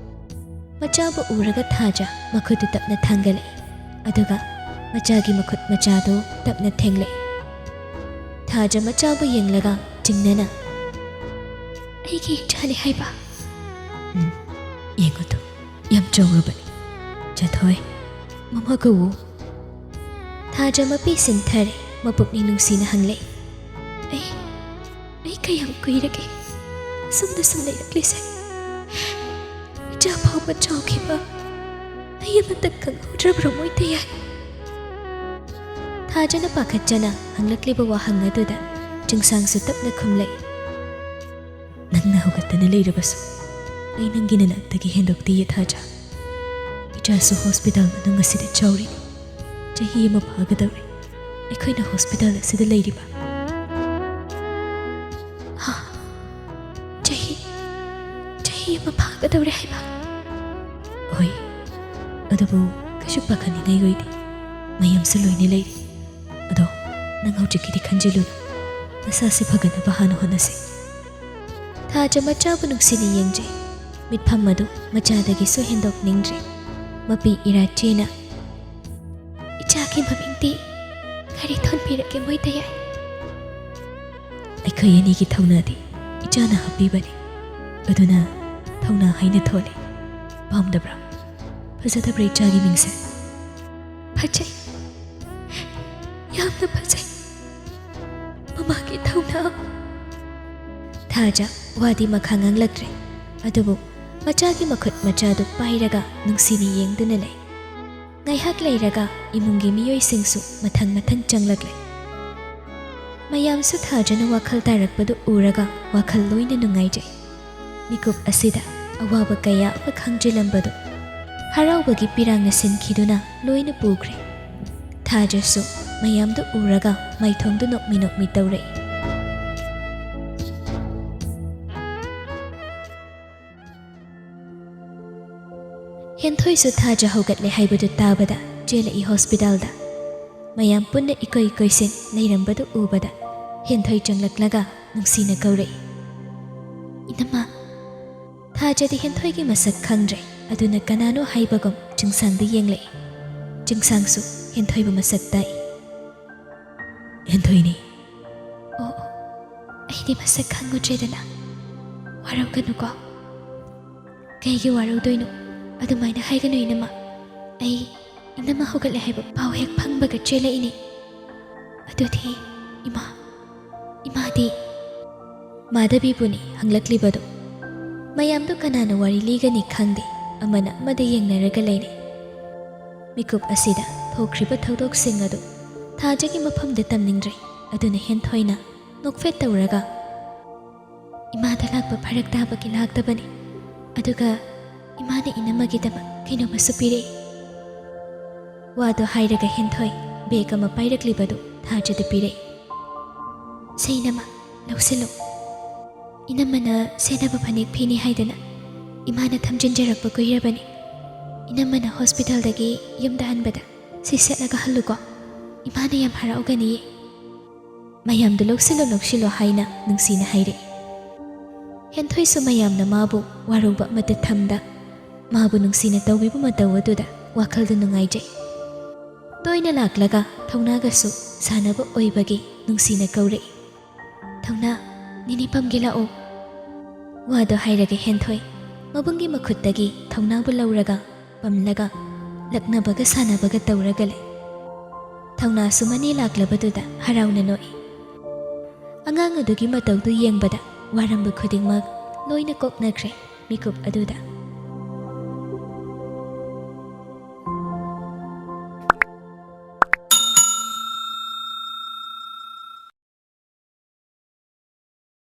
ꯃꯆꯥꯕꯨ ꯎꯔꯒ ꯊꯥꯖ ꯃꯈꯨꯠꯇꯨ ꯇꯞꯅ ꯊꯥꯡꯒꯠꯂꯛꯏ꯫ ꯑꯗꯨꯒ ꯃꯆꯥꯒꯤ ꯃꯈꯨꯠ ꯃꯆꯥꯗꯨ ꯇꯞꯅ ꯊꯦꯡꯂꯛꯏ꯫ ꯊꯥꯖ ꯃꯆꯥꯕꯨ ꯌꯦꯡꯂꯒ ꯆꯤꯡꯅꯅ, "ꯑꯩꯒꯤ ꯏꯆꯥꯅꯤ ꯍꯥꯏꯕ?" "ꯎꯝ, ꯌꯦꯡꯉꯨꯗꯣ, ꯌꯥꯝ ꯆꯥꯎꯔꯕꯅꯤ꯫ ꯆꯥꯊꯣꯏ, ꯃꯃꯥ ꯀꯧꯋꯣ꯫" ꯊꯥꯖ ꯃꯄꯤ ꯁꯤꯟꯊꯔꯦ, ꯃꯄꯨꯛꯅꯤꯡ ꯅꯨꯡꯁꯤꯅ ꯍꯪꯂꯛꯏ꯫ "ꯑꯩ, ꯑꯩ ꯀꯌꯥꯝ ꯀꯨꯏꯔꯒꯦ ꯑꯁꯨꯝꯅ ꯁꯨꯝ ꯂꯩꯔꯛꯂꯤꯁꯦ? ꯏꯆꯥ ꯐꯥꯎꯕ ꯆꯥꯎꯈꯤꯕ ꯑꯩ ꯑꯃꯇ ꯈꯪꯍꯧꯗ꯭ꯔꯕ꯭ꯔꯣ ꯃꯣꯏꯇꯌꯥꯏ?" ꯊꯥꯖꯅ ꯄꯥꯈꯠꯆꯅ ꯍꯪꯂꯛꯂꯤꯕ ꯋꯥꯍꯪ ꯑꯗꯨꯗ ꯆꯤꯡꯁꯥꯡꯁꯨ ꯇꯞꯅ ꯈꯨꯝꯂꯛꯏ꯫ "ꯅꯪꯅ ꯍꯧꯒꯠꯇꯅ ꯂꯩꯔꯕꯁꯨ ꯑꯩ ꯅꯪꯒꯤ ꯅꯅꯥꯛꯇꯒꯤ ꯍꯦꯟꯗꯣꯛꯇꯦꯌꯦ ꯊꯥꯖ꯫ ꯏꯆꯥꯁꯨ ꯍꯣꯁꯄꯤꯇꯥꯜ ꯃꯅꯨꯡ ꯑꯁꯤꯗ ꯆꯥꯎꯔꯤꯅꯤ꯫ ꯆꯍꯤ ꯑꯃ ꯐꯥꯒꯗꯧꯔꯦ ꯑꯩꯈꯣꯏꯅ ꯍꯣꯁꯄꯤꯇꯥꯜ ꯑꯁꯤꯗ ꯂꯩꯔꯤꯕ꯫" "ꯍꯥ? ꯆꯍꯤ, ꯆꯍꯤ ꯑꯃ ꯐꯥꯒꯗꯧꯔꯦ ꯍꯥꯏꯕ?" "ꯍꯣꯏ, ꯑꯗꯨꯕꯨ ꯀꯩꯁꯨ ꯄꯥꯈꯠꯅꯤꯡꯉꯥꯏ ꯑꯣꯏꯗꯦ꯫ ꯃꯌꯥꯝꯁꯨ ꯂꯣꯏꯅ ꯂꯩꯔꯤ꯫ ꯑꯗꯣ ꯅꯪ ꯍꯧꯖꯤꯛꯀꯤꯗꯤ ꯈꯟꯖꯤꯜꯂꯨꯅꯨ꯫ ꯅꯁꯥꯁꯦ ꯐꯒꯠꯅꯕ ꯍꯥꯟꯅ ꯍꯣꯠꯅꯁꯤ꯫" ꯊꯥꯖ ꯃꯆꯥꯕꯨ ꯅꯨꯡꯁꯤꯅ ꯌꯦꯡꯖꯩ꯫ ꯃꯤꯠꯐꯝ ꯑꯗꯨ ꯃꯆꯥꯗꯒꯤꯁꯨ ꯍꯦꯟꯗꯣꯛꯅꯤꯡꯗ꯭ꯔꯦ꯫ ꯃꯄꯤ ꯏꯔꯥꯆꯦꯅ, "ꯏꯆꯥꯒꯤ ꯃꯃꯤꯡꯗꯤ ꯀꯔꯤ ꯊꯣꯟꯕꯤꯔꯒꯦ ꯃꯣꯏꯇꯌꯥꯏ?" "ꯑꯩꯈꯣꯏ ꯑꯅꯤꯒꯤ ꯊꯧꯅꯥꯗꯤ ꯏꯆꯥꯅ ꯍꯥꯞꯄꯤꯕꯅꯤ꯫ ꯑꯗꯨꯅ ꯊꯧꯅꯥ ꯍꯥꯏꯅ ꯊꯣꯜꯂꯤ꯫ ꯄꯥꯝꯗꯕ꯭ꯔꯥ? ꯐꯖꯗꯕ꯭ꯔꯥ ꯏꯆꯥꯒꯤ ꯃꯤꯡꯁꯦ?" "ꯐꯖꯩ, ꯌꯥꯝꯅ ꯐꯖꯩ꯫ ꯃꯃꯥꯒꯤ ꯊꯧꯅꯥ꯫" ꯊꯥꯖ ꯋꯥꯗꯤ ꯃꯈꯥ ꯉꯥꯡꯂꯛꯇ꯭ꯔꯦ꯫ ꯑꯗꯨꯕꯨ ꯃꯆꯥꯒꯤ ꯃꯈꯨꯠ ꯃꯆꯥꯗꯨ ꯄꯥꯏꯔꯒ ꯅꯨꯡꯁꯤꯅ ꯌꯦꯡꯗꯨꯅ ꯂꯩ꯫ ꯉꯥꯏꯍꯥꯛ ꯂꯩꯔꯒ ꯏꯃꯨꯡꯒꯤ ꯃꯤꯑꯣꯏꯁꯤꯡꯁꯨ ꯃꯊꯪ ꯃꯊꯪ ꯆꯪꯂꯛꯂꯦ꯫ ꯃꯌꯥꯝꯁꯨ ꯊꯥꯖꯅ ꯋꯥꯈꯜ ꯇꯥꯔꯛꯄꯗꯨ ꯎꯔꯒ ꯋꯥꯈꯜ ꯂꯣꯏꯅ ꯅꯨꯡꯉꯥꯏꯖꯩ꯫ ꯃꯤꯀꯨꯞ ꯑꯁꯤꯗ ꯑꯋꯥꯕ ꯀꯌꯥ ꯑꯃ ꯈꯥꯡꯖꯤꯜꯂꯝꯕꯗꯨ ꯍꯔꯥꯎꯕꯒꯤ ꯄꯤꯔꯥꯡꯅ ꯁꯤꯟꯈꯤꯗꯨꯅ ꯂꯣꯏꯅ ꯄꯨꯈ꯭ꯔꯦ꯫ ꯊꯥꯖꯁꯨ ꯃꯌꯥꯝꯗꯨ ꯎꯔꯒ ꯃꯥꯏꯊꯣꯡꯗꯨ ꯅꯣꯛꯃꯤ ꯅꯣꯛꯃꯤ ꯇꯧꯔꯛꯏ꯫ ꯍꯦꯟꯊꯣꯏꯁꯨ ꯊꯥꯖ ꯍꯧꯒꯠꯂꯦ ꯍꯥꯏꯕꯗꯨ ꯇꯥꯕꯗ ꯆꯦꯜꯂꯛꯏ ꯍꯣꯁꯄꯤꯇꯥꯜꯗ꯫ ꯃꯌꯥꯝ ꯄꯨꯟꯅ ꯏꯀꯣꯏ ꯀꯣꯏꯁꯤꯟ ꯂꯩꯔꯝꯕꯗꯨ ꯎꯕꯗ ꯍꯦꯟꯊꯣꯏ ꯆꯪꯂꯛꯂꯒ ꯅꯨꯡꯁꯤꯅ ꯀꯧꯔꯛꯏ, "ꯏꯅꯝꯃ!" ꯊꯥꯖꯗꯤ ꯍꯦꯟꯊꯣꯏꯒꯤ ꯃꯁꯛ ꯈꯪꯗ꯭ꯔꯦ, ꯑꯗꯨꯅ ꯀꯅꯥꯅꯣ ꯍꯥꯏꯕꯒꯨꯝ ꯆꯤꯡꯁꯥꯡꯗ ꯌꯦꯡꯂꯛꯏ꯫ ꯆꯤꯡꯁꯥꯡꯁꯨ ꯍꯦꯟꯊꯣꯏꯕꯨ ꯃꯁꯛ ꯇꯥꯛꯏ꯫ "ꯍꯦꯟꯊꯣꯏꯅꯤ?" "ꯑꯣ, ꯑꯣ, ꯑꯩꯗꯤ ꯃꯁꯛ ꯈꯪꯉꯨꯗ꯭ꯔꯦꯗꯅ꯫ ꯋꯥꯔꯧꯒꯅꯨꯀꯣ꯫" "ꯀꯩꯒꯤ ꯋꯥꯔꯧꯗꯣꯏꯅꯣ? ꯑꯗꯨꯃꯥꯏꯅ ꯍꯥꯏꯒꯅꯨ ꯏꯅꯝꯃ꯫ ꯑꯩ ꯏꯅꯝꯃ ꯍꯧꯒꯠꯂꯦ ꯍꯥꯏꯕ ꯄꯥꯎ ꯍꯦꯛ ꯐꯪꯕꯒ ꯆꯦꯜꯂꯛꯏꯅꯦ꯫ ꯑꯗꯨꯗꯤ ꯏꯃꯥ, ꯏꯃꯥꯗꯤ?" ꯃꯥꯙꯕꯤꯕꯨꯅꯤ ꯍꯪꯂꯛꯂꯤꯕꯗꯨ꯫ ꯃꯌꯥꯝꯗꯨ ꯀꯅꯥꯅ ꯋꯥꯔꯤ ꯂꯤꯒꯅꯤ ꯈꯪꯗꯦ, ꯑꯃꯅ ꯑꯃꯗ ꯌꯦꯡꯅꯔꯒ ꯂꯩꯔꯦ꯫ ꯃꯤꯀꯨꯞ ꯑꯁꯤꯗ ꯊꯣꯛꯈ꯭ꯔꯤꯕ ꯊꯧꯗꯣꯛꯁꯤꯡ ꯑꯗꯨ ꯊꯥꯖꯒꯤ ꯃꯐꯝꯗ ꯇꯝꯅꯤꯡꯗ꯭ꯔꯦ, ꯑꯗꯨꯅ ꯍꯦꯟꯊꯣꯏꯅ ꯅꯣꯛꯐꯦꯠ ꯇꯧꯔꯒ, "ꯏꯃꯥꯗ ꯂꯥꯛꯄ ꯐꯔꯛ ꯇꯥꯕꯒꯤ ꯂꯥꯛꯇꯕꯅꯤ꯫ ꯑꯗꯨꯒ ꯏꯃꯥꯅ ꯏꯅꯝꯃꯒꯤꯗꯃꯛ ꯀꯩꯅꯣꯝꯃꯁꯨ ꯄꯤꯔꯛꯏ꯫" ꯋꯥꯗꯣ ꯍꯥꯏꯔꯒ ꯍꯦꯟꯊꯣꯏ ꯕꯦꯒ ꯑꯃ ꯄꯥꯏꯔꯛꯂꯤꯕꯗꯨ ꯊꯥꯖꯗ ꯄꯤꯔꯛꯏ꯫ "ꯁꯦ ꯏꯅꯝꯃ, ꯂꯧꯁꯤꯜꯂꯨ꯫ ꯏꯅꯝꯃꯅ ꯁꯦꯠꯅꯕ ꯐꯅꯦꯛ ꯐꯤꯅꯤ ꯍꯥꯏꯗꯅ ꯏꯃꯥꯅ ꯊꯝꯖꯤꯟꯖꯔꯛꯄ ꯀꯨꯏꯔꯕꯅꯤ꯫ ꯏꯅꯝꯃꯅ ꯍꯣꯁꯄꯤꯇꯥꯜꯗꯒꯤ ꯌꯨꯝꯗ ꯍꯟꯕꯗ ꯁꯤ ꯁꯦꯠꯂꯒ ꯍꯜꯂꯨꯀꯣ꯫ ꯏꯃꯥꯅ ꯌꯥꯝ ꯍꯔꯥꯎꯒꯅꯤꯌꯦ꯫" ꯃꯌꯥꯝꯗꯨ "ꯂꯧꯁꯤꯜꯂꯣ, ꯂꯧꯁꯤꯜꯂꯣ" ꯍꯥꯏꯅ ꯅꯨꯡꯁꯤꯅ ꯍꯥꯏꯔꯛꯏ꯫ ꯍꯦꯟꯊꯣꯏꯁꯨ ꯃꯌꯥꯝꯅ ꯃꯥꯕꯨ ꯋꯥꯔꯧꯕ ꯑꯃꯠꯇ ꯊꯝꯗ, ꯃꯥꯕꯨ ꯅꯨꯡꯁꯤꯅ ꯇꯧꯕꯤꯕ ꯃꯇꯧ ꯑꯗꯨꯗ ꯋꯥꯈꯜꯗ ꯅꯨꯡꯉꯥꯏꯖꯩ꯫ ꯇꯣꯏꯅ ꯂꯥꯛꯂꯒ ꯊꯧꯅꯥꯒꯁꯨ ꯁꯥꯟꯅꯕ ꯑꯣꯏꯕꯒꯤ ꯅꯨꯡꯁꯤꯅ ꯀꯧꯔꯛꯏ, "ꯊꯧꯅꯥ, ꯅꯤꯅꯤ ꯄꯝꯒꯦ ꯂꯥꯛꯑꯣ꯫" ꯋꯥꯗꯣ ꯍꯥꯏꯔꯒ ꯍꯦꯟꯊꯣꯏ ꯃꯕꯨꯡꯒꯤ ꯃꯈꯨꯠꯇꯒꯤ ꯊꯧꯅꯥꯕꯨ ꯂꯧꯔꯒ ꯄꯝꯂꯒ ꯂꯛꯅꯕꯒ ꯁꯥꯟꯅꯕꯒ ꯇꯧꯔꯒ ꯂꯩ꯫ ꯊꯧꯅꯥꯁꯨ ꯃꯅꯦ ꯂꯥꯛꯂꯕꯗꯨꯗ ꯍꯔꯥꯎꯅ ꯅꯣꯛꯏ꯫ ꯑꯉꯥꯡ ꯑꯗꯨꯒꯤ ꯃꯇꯧꯗꯨ ꯌꯦꯡꯕꯗ ꯋꯥꯔꯝꯕ ꯈꯨꯗꯤꯡꯃꯛ ꯂꯣꯏꯅ ꯀꯣꯛꯅꯈ꯭ꯔꯦ꯫ ꯃꯤꯀꯨꯞ ꯑꯗꯨꯗ꯫